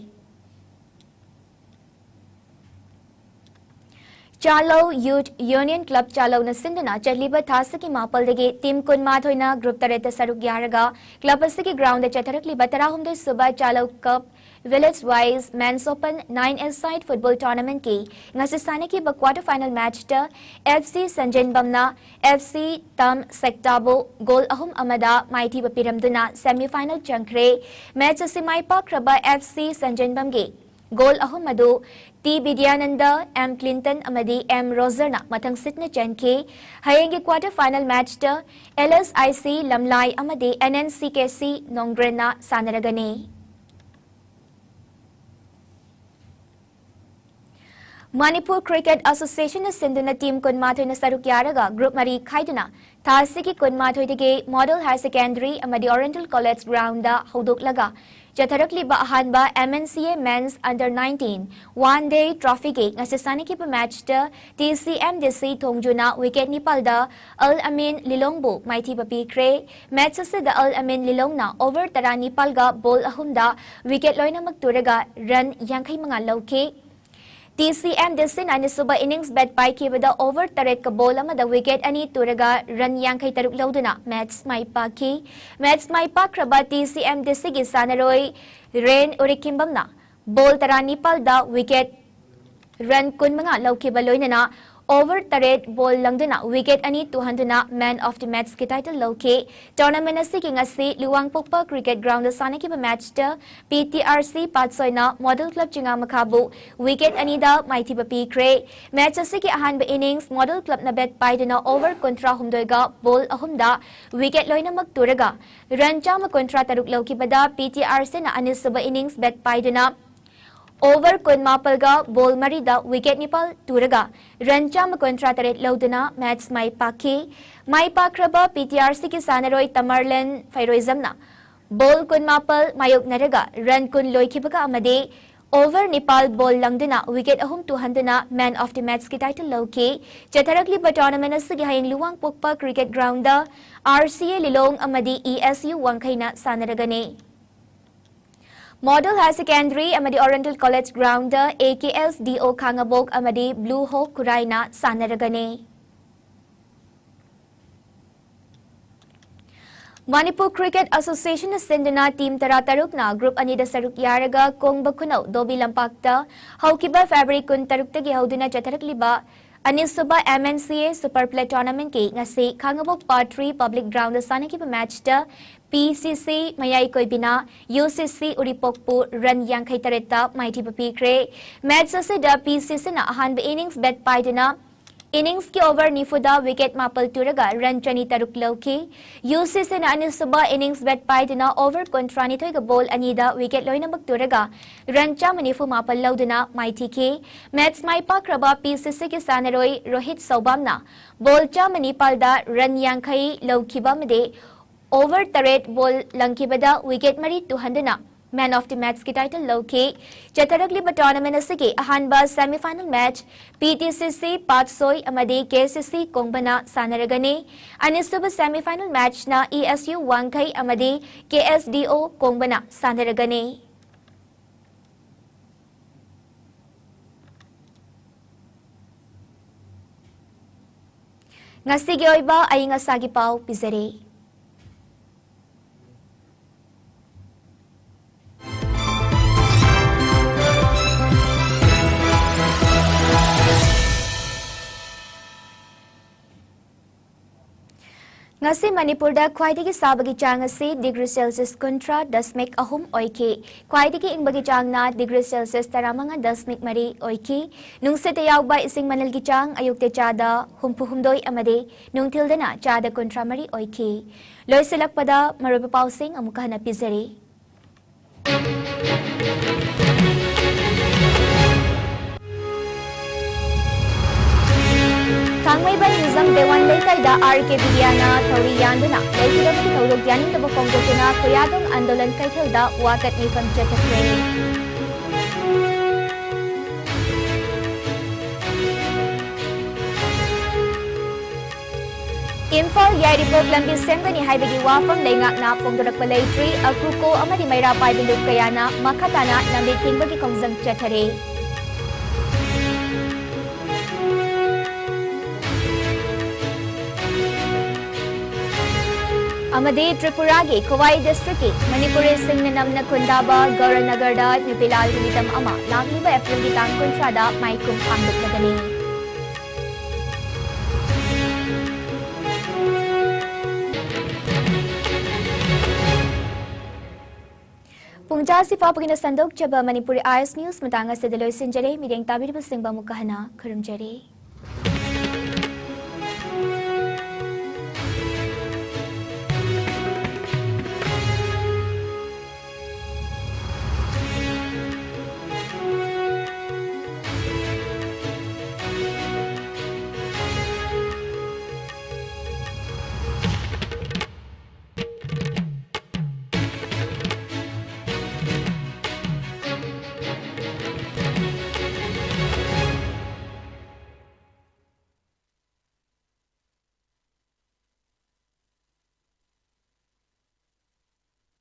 ꯆꯥꯂꯧ Youth Union Club ꯆꯥꯂꯧꯅ ꯁꯤꯟꯗꯨꯅ ꯆꯠꯂꯤꯕ ꯊꯥ ꯑꯁꯤꯒꯤ ꯃꯥꯄꯜꯗꯒꯤ team ꯀꯨꯟꯃꯥꯊꯣꯏꯅ group ꯇꯔꯦꯠꯇ ꯁꯔꯨꯛ ꯌꯥꯔꯒ club ꯑꯁꯤꯒꯤ groundꯗ ꯆꯠꯊꯔꯛꯂꯤꯕ ꯇꯔꯥꯍꯨꯝꯗꯣꯏ ꯁꯨꯕ ꯆꯥꯂꯧ Cup Village Wise Men's Open nine-a-side football tournamentꯀꯤ ꯉꯁꯤ ꯁꯥꯟꯅꯈꯤꯕ quarter final matchꯇ F C ꯁꯟꯖꯦꯟꯕꯝꯅ F C ꯇꯝ ꯁꯦꯛꯇꯥꯕꯨ goal ꯑꯍꯨꯝ ꯑꯃꯗ ꯃꯥꯏꯊꯤꯕ ꯄꯤꯔꯝꯗꯨꯅ semi final ꯆꯪꯈ꯭ꯔꯦ꯫ Match ꯑꯁꯤ ꯃꯥꯏ ꯄꯥꯛꯈ꯭ꯔꯕ F C ꯁꯟꯖꯦꯟꯕꯝꯒꯤ Goal ꯑꯍꯨꯝ ꯑꯗꯨ ꯇꯤ ꯕꯤꯗ꯭ꯌꯥꯅꯟꯗ, ꯑꯦꯝ ꯀ꯭ꯂꯤꯟꯇꯟ ꯑꯃꯗꯤ ꯑꯦꯝ ꯔꯣꯖꯔꯅ ꯃꯊꯪꯁꯤꯠꯅ ꯆꯟꯈꯤ꯫ ꯍꯌꯦꯡꯒꯤ quarter final matchꯇ ꯑꯦꯜ ꯑꯦꯁ ꯑꯥꯏ ꯁꯤ ꯂꯝꯂꯥꯏ ꯑꯃꯗꯤ and N C K C ꯅꯣꯡꯒ꯭ꯔꯦꯟꯅ ꯁꯥꯟꯅꯔꯒꯅꯤ꯫ Manipur Cricket Associationꯅ ꯁꯤꯟꯗꯨꯅ team ꯀꯨꯟꯃꯥꯊꯣꯏꯅ ꯁꯔꯨꯛ ꯌꯥꯔꯒ group ꯃꯔꯤ ꯈꯥꯏꯗꯨꯅ ꯊꯥ ꯑꯁꯤꯒꯤ ꯀꯨꯟꯃꯥꯊꯣꯏꯗꯒꯤ Model Higher Secondary ꯑꯃꯗꯤ Oriental College groundꯗ ꯍꯧꯗꯣꯛꯂꯒ ꯆꯠꯊꯔꯛꯂꯤꯕ ꯑꯍꯥꯟꯕ M N C A Men's Under nineteen One Day Trophyꯒꯤ ꯉꯁꯤ ꯁꯥꯟꯅꯈꯤꯕ matchꯇ T C M D C ꯊꯣꯡꯖꯨꯅ wicket ꯅꯤꯄꯥꯜꯗ ꯑꯜ ꯑꯃꯤꯟ ꯂꯤꯂꯣꯡꯕꯨ ꯃꯥꯏꯊꯤꯕ ꯄꯤꯈ꯭ꯔꯦ꯫ Match ꯑꯁꯤꯗ ꯑꯜ ꯑꯃꯤꯟ ꯂꯤꯂꯣꯡꯅ over ꯇꯔꯥꯅꯤꯄꯥꯜꯒ ball ꯑꯍꯨꯝꯗ wicket ꯂꯣꯏꯅꯃꯛ ꯇꯨꯔꯒ run ꯌꯥꯡꯈꯩ ꯃꯉꯥ ꯂꯧꯈꯤ꯫ T C M D Cꯅ ꯑꯅꯤꯁꯨꯕ innings bat ꯄꯥꯏꯈꯤꯕꯗ over ꯇꯔꯦꯠꯀ ball ꯑꯃꯗ wicket ꯑꯅꯤ ꯇꯨꯔꯒ run ꯌꯥꯡꯈꯩ ꯇꯔꯨꯛ ꯂꯧꯗꯨꯅ match ꯃꯥꯏ ꯄꯥꯛꯈꯤ꯫ Match ꯃꯥꯏ ꯄꯥꯛꯈ꯭ꯔꯕ T C M D Cꯒꯤ ꯁꯥꯟꯅꯔꯣꯏ ꯔꯦꯟ ꯎꯔꯤꯈꯤꯝꯕꯝꯅ ball ꯇꯔꯥꯅꯤꯄꯥꯜꯗ wicket run ꯀꯨꯟꯃꯉꯥ ꯂꯧꯈꯤꯕ ꯂꯣꯏꯅꯅ over ꯇꯔꯦꯠ ball ꯂꯪꯗꯨꯅ wicket ꯑꯅꯤ ꯇꯨꯍꯟꯗꯨꯅ man of the matchꯀꯤ title ꯂꯧꯈꯤ꯫ Tournament ꯑꯁꯤꯒꯤ ꯉꯁꯤ ꯂꯨꯋꯥꯡꯄꯣꯛꯄ cricket groundꯗ ꯁꯥꯟꯅꯈꯤꯕ matchꯇ P T R C ꯄꯥꯠꯁꯣꯏꯅ Model Club ꯆꯤꯉꯥꯃꯈꯥꯕꯨ wicket ꯑꯅꯤꯗ ꯃꯥꯏꯊꯤꯕ ꯄꯤꯈ꯭ꯔꯦ꯫ Match ꯑꯁꯤꯒꯤ ꯑꯍꯥꯟꯕ innings Model Clubꯅ bat ꯄꯥꯏꯗꯨꯅ over ꯀꯨꯟꯊ꯭ꯔꯥ ꯍꯨꯝꯗꯣꯏꯒ ball ꯑꯍꯨꯝꯗ wicket ꯂꯣꯏꯅꯃꯛ ꯇꯨꯔꯒ run ꯆꯥꯝꯃ ꯀꯨꯟꯊ꯭ꯔꯥ ꯇꯔꯨꯛ ꯂꯧꯈꯤꯕꯗ P T R Cꯅ ꯑꯅꯤꯁꯨꯕ innings bat ꯄꯥꯏꯗꯨꯅ over ꯀꯨꯟꯃꯥꯄꯜꯒ ball ꯃꯔꯤꯗ wicket ꯅꯤꯄꯥꯜ ꯇꯨꯔꯒ run ꯆꯥꯝꯃ ꯀꯨꯟꯊ꯭ꯔꯥ ꯇꯔꯦꯠ ꯂꯧꯗꯨꯅ match ꯃꯥꯏ ꯄꯥꯛꯈꯤ꯫ ꯃꯥꯏ ꯄꯥꯛꯈ꯭ꯔꯕ P T R Cꯒꯤ ꯁꯥꯟꯅꯔꯣꯏ ꯇꯃꯔꯂꯦꯟ ꯐꯩꯔꯣꯏꯖꯝꯅ ball ꯀꯨꯟꯃꯥꯄꯜ ꯃꯥꯌꯣꯛꯅꯔꯒ run ꯀꯨꯟ ꯂꯣꯏꯈꯤꯕꯒ ꯑꯃꯗꯤ over ꯅꯤꯄꯥꯜ ball ꯂꯪꯗꯨꯅ wicket ꯑꯍꯨꯝ ꯇꯨꯍꯟꯗꯨꯅ man of the matchꯀꯤ title ꯂꯧꯈꯤ꯫ ꯆꯠꯊꯔꯛꯂꯤꯕ tournament ꯑꯁꯤꯒꯤ ꯍꯌꯦꯡ ꯂꯨꯋꯥꯡꯄꯣꯛꯄ cricket groundꯗ R C A ꯂꯤꯂꯣꯡ ꯑꯃꯗꯤ E S U ꯋꯥꯡꯈꯩꯅ ꯁꯥꯟꯅꯔꯒꯅꯤ꯫ Model Higher Secondary ꯑꯃꯗꯤ Oriental College groundꯗ A K S D O ꯈꯥꯉꯕꯣꯛ ꯑꯃꯗꯤ Blue Hawk ꯈꯨꯔꯥꯏꯅ ꯁꯥꯟꯅꯔꯒꯅꯤ꯫ Manipur Cricket Associationꯅ ꯁꯤꯟꯗꯨꯅ team ꯇꯔꯥꯇꯔꯨꯛꯅ group ꯑꯅꯤꯗ ꯁꯔꯨꯛ ꯌꯥꯔꯒ ꯀꯣꯡꯕ ꯈꯨꯅꯧ ꯗꯣꯕꯤ ꯂꯝꯄꯥꯛꯇ ꯍꯧꯈꯤꯕ February ꯀꯨꯟꯇꯔꯨꯛꯇꯒꯤ ꯍꯧꯗꯨꯅ ꯆꯠꯊꯔꯛꯂꯤꯕ ꯑꯅꯤꯁꯨꯕ M N C A Super Play Tournamentꯀꯤ ꯉꯁꯤ ꯈꯥꯡꯉꯕꯣꯛ Part three Public Groundꯗ ꯁꯥꯟꯅꯈꯤꯕ matchꯇ P C C ꯃꯌꯥꯏ ꯀꯣꯏꯕꯤꯅ U C C ꯎꯔꯤꯄꯣꯛꯄꯨ run ꯌꯥꯡꯈꯩ ꯇꯔꯦꯠꯇ ꯃꯥꯏꯊꯤꯕ ꯄꯤꯈ꯭ꯔꯦ꯫ Match ꯑꯁꯤꯗ P C Cꯅ ꯑꯍꯥꯟꯕ innings bat ꯄꯥꯏꯗꯨꯅ innings ꯀꯤ over ꯅꯤꯐꯨꯗ wicket ꯃꯥꯄꯜ ꯇꯨꯔꯒ run ꯆꯅꯤ ꯇꯔꯨꯛ ꯂꯧꯈꯤ꯫ U C Cꯅ ꯑꯅꯤꯁꯨꯕ innings bat ꯄꯥꯏꯗꯨꯅ over ꯀꯨꯟꯊ꯭ꯔꯥꯅꯤꯊꯣꯏꯒ ball ꯑꯅꯤꯗ wicket ꯂꯣꯏꯅꯃꯛ ꯇꯨꯔꯒ run ꯆꯥꯝꯃ ꯅꯤꯐꯨ ꯃꯥꯄꯜ ꯂꯧꯗꯨꯅ ꯃꯥꯏꯊꯤꯈꯤ꯫ Match ꯃꯥꯏ ꯄꯥꯛꯈ꯭ꯔꯕ P C Cꯒꯤ ꯁꯥꯟꯅꯔꯣꯏ ꯔꯣꯍꯤꯠ ꯁꯧꯕꯥꯝꯅ ball ꯆꯥꯝꯃ ꯅꯤꯄꯥꯜꯗ run ꯌꯥꯡꯈꯩ ꯂꯧꯈꯤꯕ ꯑꯃꯗꯤ over ꯇꯔꯦꯠ ball ꯂꯪꯈꯤꯕꯗ wicket ꯃꯔꯤ ꯇꯨꯍꯟꯗꯨꯅ Man of the Matchꯀꯤ title ꯂꯧꯈꯤ꯫ ꯆꯠꯊꯔꯛꯂꯤꯕ tournament ꯑꯁꯤꯒꯤ ꯑꯍꯥꯟꯕ semi final match P T C C ꯄꯥꯠꯁꯣꯏ ꯑꯃꯗꯤ K C C ꯀꯣꯡꯕꯅ ꯁꯥꯟꯅꯔꯒꯅꯤ꯫ ꯑꯅꯤꯁꯨꯕ semi final matchꯅ E S U ꯋꯥꯡꯈꯩ ꯑꯃꯗꯤ K S D O ꯀꯣꯡꯕꯅ ꯁꯥꯟꯅꯔꯒꯅꯤ꯫ ꯉꯁꯤꯒꯤ ꯑꯣꯏꯕ ꯑꯏꯪ ꯑꯁꯥꯒꯤ ꯄꯥꯎ ꯄꯤꯖꯔꯦ꯫ ꯉꯁꯤ ꯃꯅꯤꯄꯨꯔꯗ ꯈ꯭ꯋꯥꯏꯗꯒꯤ ꯁꯥꯕꯒꯤ ꯆꯥꯡ ꯑꯁꯤ degree Celsius ꯀꯨꯟꯊ꯭ꯔꯥ ꯗꯁꯃꯤꯛ ꯑꯍꯨꯝ ꯑꯣꯏꯈꯤ꯫ ꯈ꯭ꯋꯥꯏꯗꯒꯤ ꯏꯪꯕꯒꯤ ꯆꯥꯡꯅ degree Celsius ꯇꯔꯥꯃꯉꯥ ꯗꯁꯃꯤꯛ ꯃꯔꯤ ꯑꯣꯏꯈꯤ꯫ ꯅꯨꯡꯁꯤꯠꯇ ꯌꯥꯎꯕ ꯏꯁꯤꯡ ꯃꯅꯤꯜꯒꯤ ꯆꯥꯡ ꯑꯌꯨꯛꯇ ꯆꯥꯗ ꯍꯨꯝꯐꯨ ꯍꯨꯝꯗꯣꯏ ꯑꯃꯗꯤ ꯅꯨꯡꯊꯤꯜꯗꯅ ꯆꯥꯗ ꯀꯨꯟꯊ꯭ꯔꯥ ꯃꯔꯤ ꯑꯣꯏꯈꯤ꯫ ꯂꯣꯏꯁꯤꯜꯂꯛꯄꯗ ꯃꯔꯨꯑꯣꯏꯕ ꯄꯥꯎꯁꯤꯡ ꯑꯃꯨꯛꯀ ꯍꯟꯅ ꯄꯤꯖꯔꯤ꯫ ꯊꯥꯡꯃꯩꯕꯟ ꯍꯤꯖꯝ ꯗꯦꯋꯥꯟ ꯂꯩꯀꯥꯏꯗ R K ꯕꯤꯗ꯭ꯌꯥꯅ ꯊꯧꯔꯤ ꯌꯥꯟꯗꯨꯅ ꯂꯩꯈꯤꯗꯕꯒꯤ ꯊꯧꯗꯣꯛ ꯌꯥꯅꯤꯡꯗꯕ ꯐꯣꯡꯗꯣꯛꯇꯨꯅ ꯈꯨꯌꯥꯊꯣꯡ ꯑꯟꯗꯣꯂꯟ ꯀꯩꯊꯦꯜꯗ ꯋꯥꯀꯠ ꯃꯤꯐꯝ ꯆꯠꯊꯈ꯭ꯔꯦ꯫ ꯏꯝꯐꯥꯜ ꯌꯥꯏꯔꯤꯄꯣꯛ ꯂꯝꯕꯤ ꯁꯦꯝꯒꯅꯤ ꯍꯥꯏꯕꯒꯤ ꯋꯥꯐꯝ ꯂꯩꯉꯥꯛꯅ ꯐꯣꯡꯗꯣꯔꯛꯄ ꯂꯩꯇ꯭ꯔꯤ꯫ ꯑꯀ꯭ꯔꯨꯀꯣ ꯑꯃꯗꯤ ꯃꯩꯔꯥ ꯄꯥꯏꯕ ꯂꯨꯞ ꯀꯌꯥꯅ ꯃꯈꯥ ꯇꯥꯅ ꯂꯝꯕꯤ ꯊꯤꯡꯕꯒꯤ ꯈꯣꯡꯖꯪ ꯆꯠꯊꯔꯤ꯫ ꯑꯃꯗꯤ ꯇ꯭ꯔꯤꯄꯨꯔꯥꯒꯤ ꯈꯣꯋꯥꯏ districtꯀꯤ ꯃꯅꯤꯄꯨꯔꯤꯁꯤꯡꯅ ꯅꯝꯅ ꯈꯨꯟꯗꯥꯕ ꯒꯧꯔꯅꯒꯔꯗ ꯅꯨꯄꯤ ꯂꯥꯜꯒꯤ ꯃꯤꯇꯝ ꯑꯃ ꯂꯥꯛꯂꯤꯕ Aprilꯒꯤ ꯇꯥꯡ ꯀꯨꯟꯊ꯭ꯔꯥꯗ ꯃꯥꯏꯈꯨꯝ ꯍꯥꯡꯗꯣꯛꯂꯒꯅꯤ꯫ ꯇꯥꯟꯖꯥ ꯑꯁꯤ ꯐꯥꯎꯕꯒꯤꯅ ꯁꯟꯗꯣꯛꯆꯕ ꯃꯅꯤꯄꯨꯔꯤ ꯑꯥꯏ ꯑꯦꯁ ꯅ꯭ꯌꯨꯁ ꯃꯇꯥꯡ ꯑꯁꯤꯗ ꯂꯣꯏꯁꯤꯟꯖꯔꯦ꯫ ꯃꯤꯠꯌꯦꯡ ꯇꯥꯕꯤꯔꯤꯕꯁꯤꯡꯕꯨ ꯑꯃꯨꯛꯀ ꯍꯟꯅ ꯈꯨꯔꯨꯝꯖꯔꯤ꯫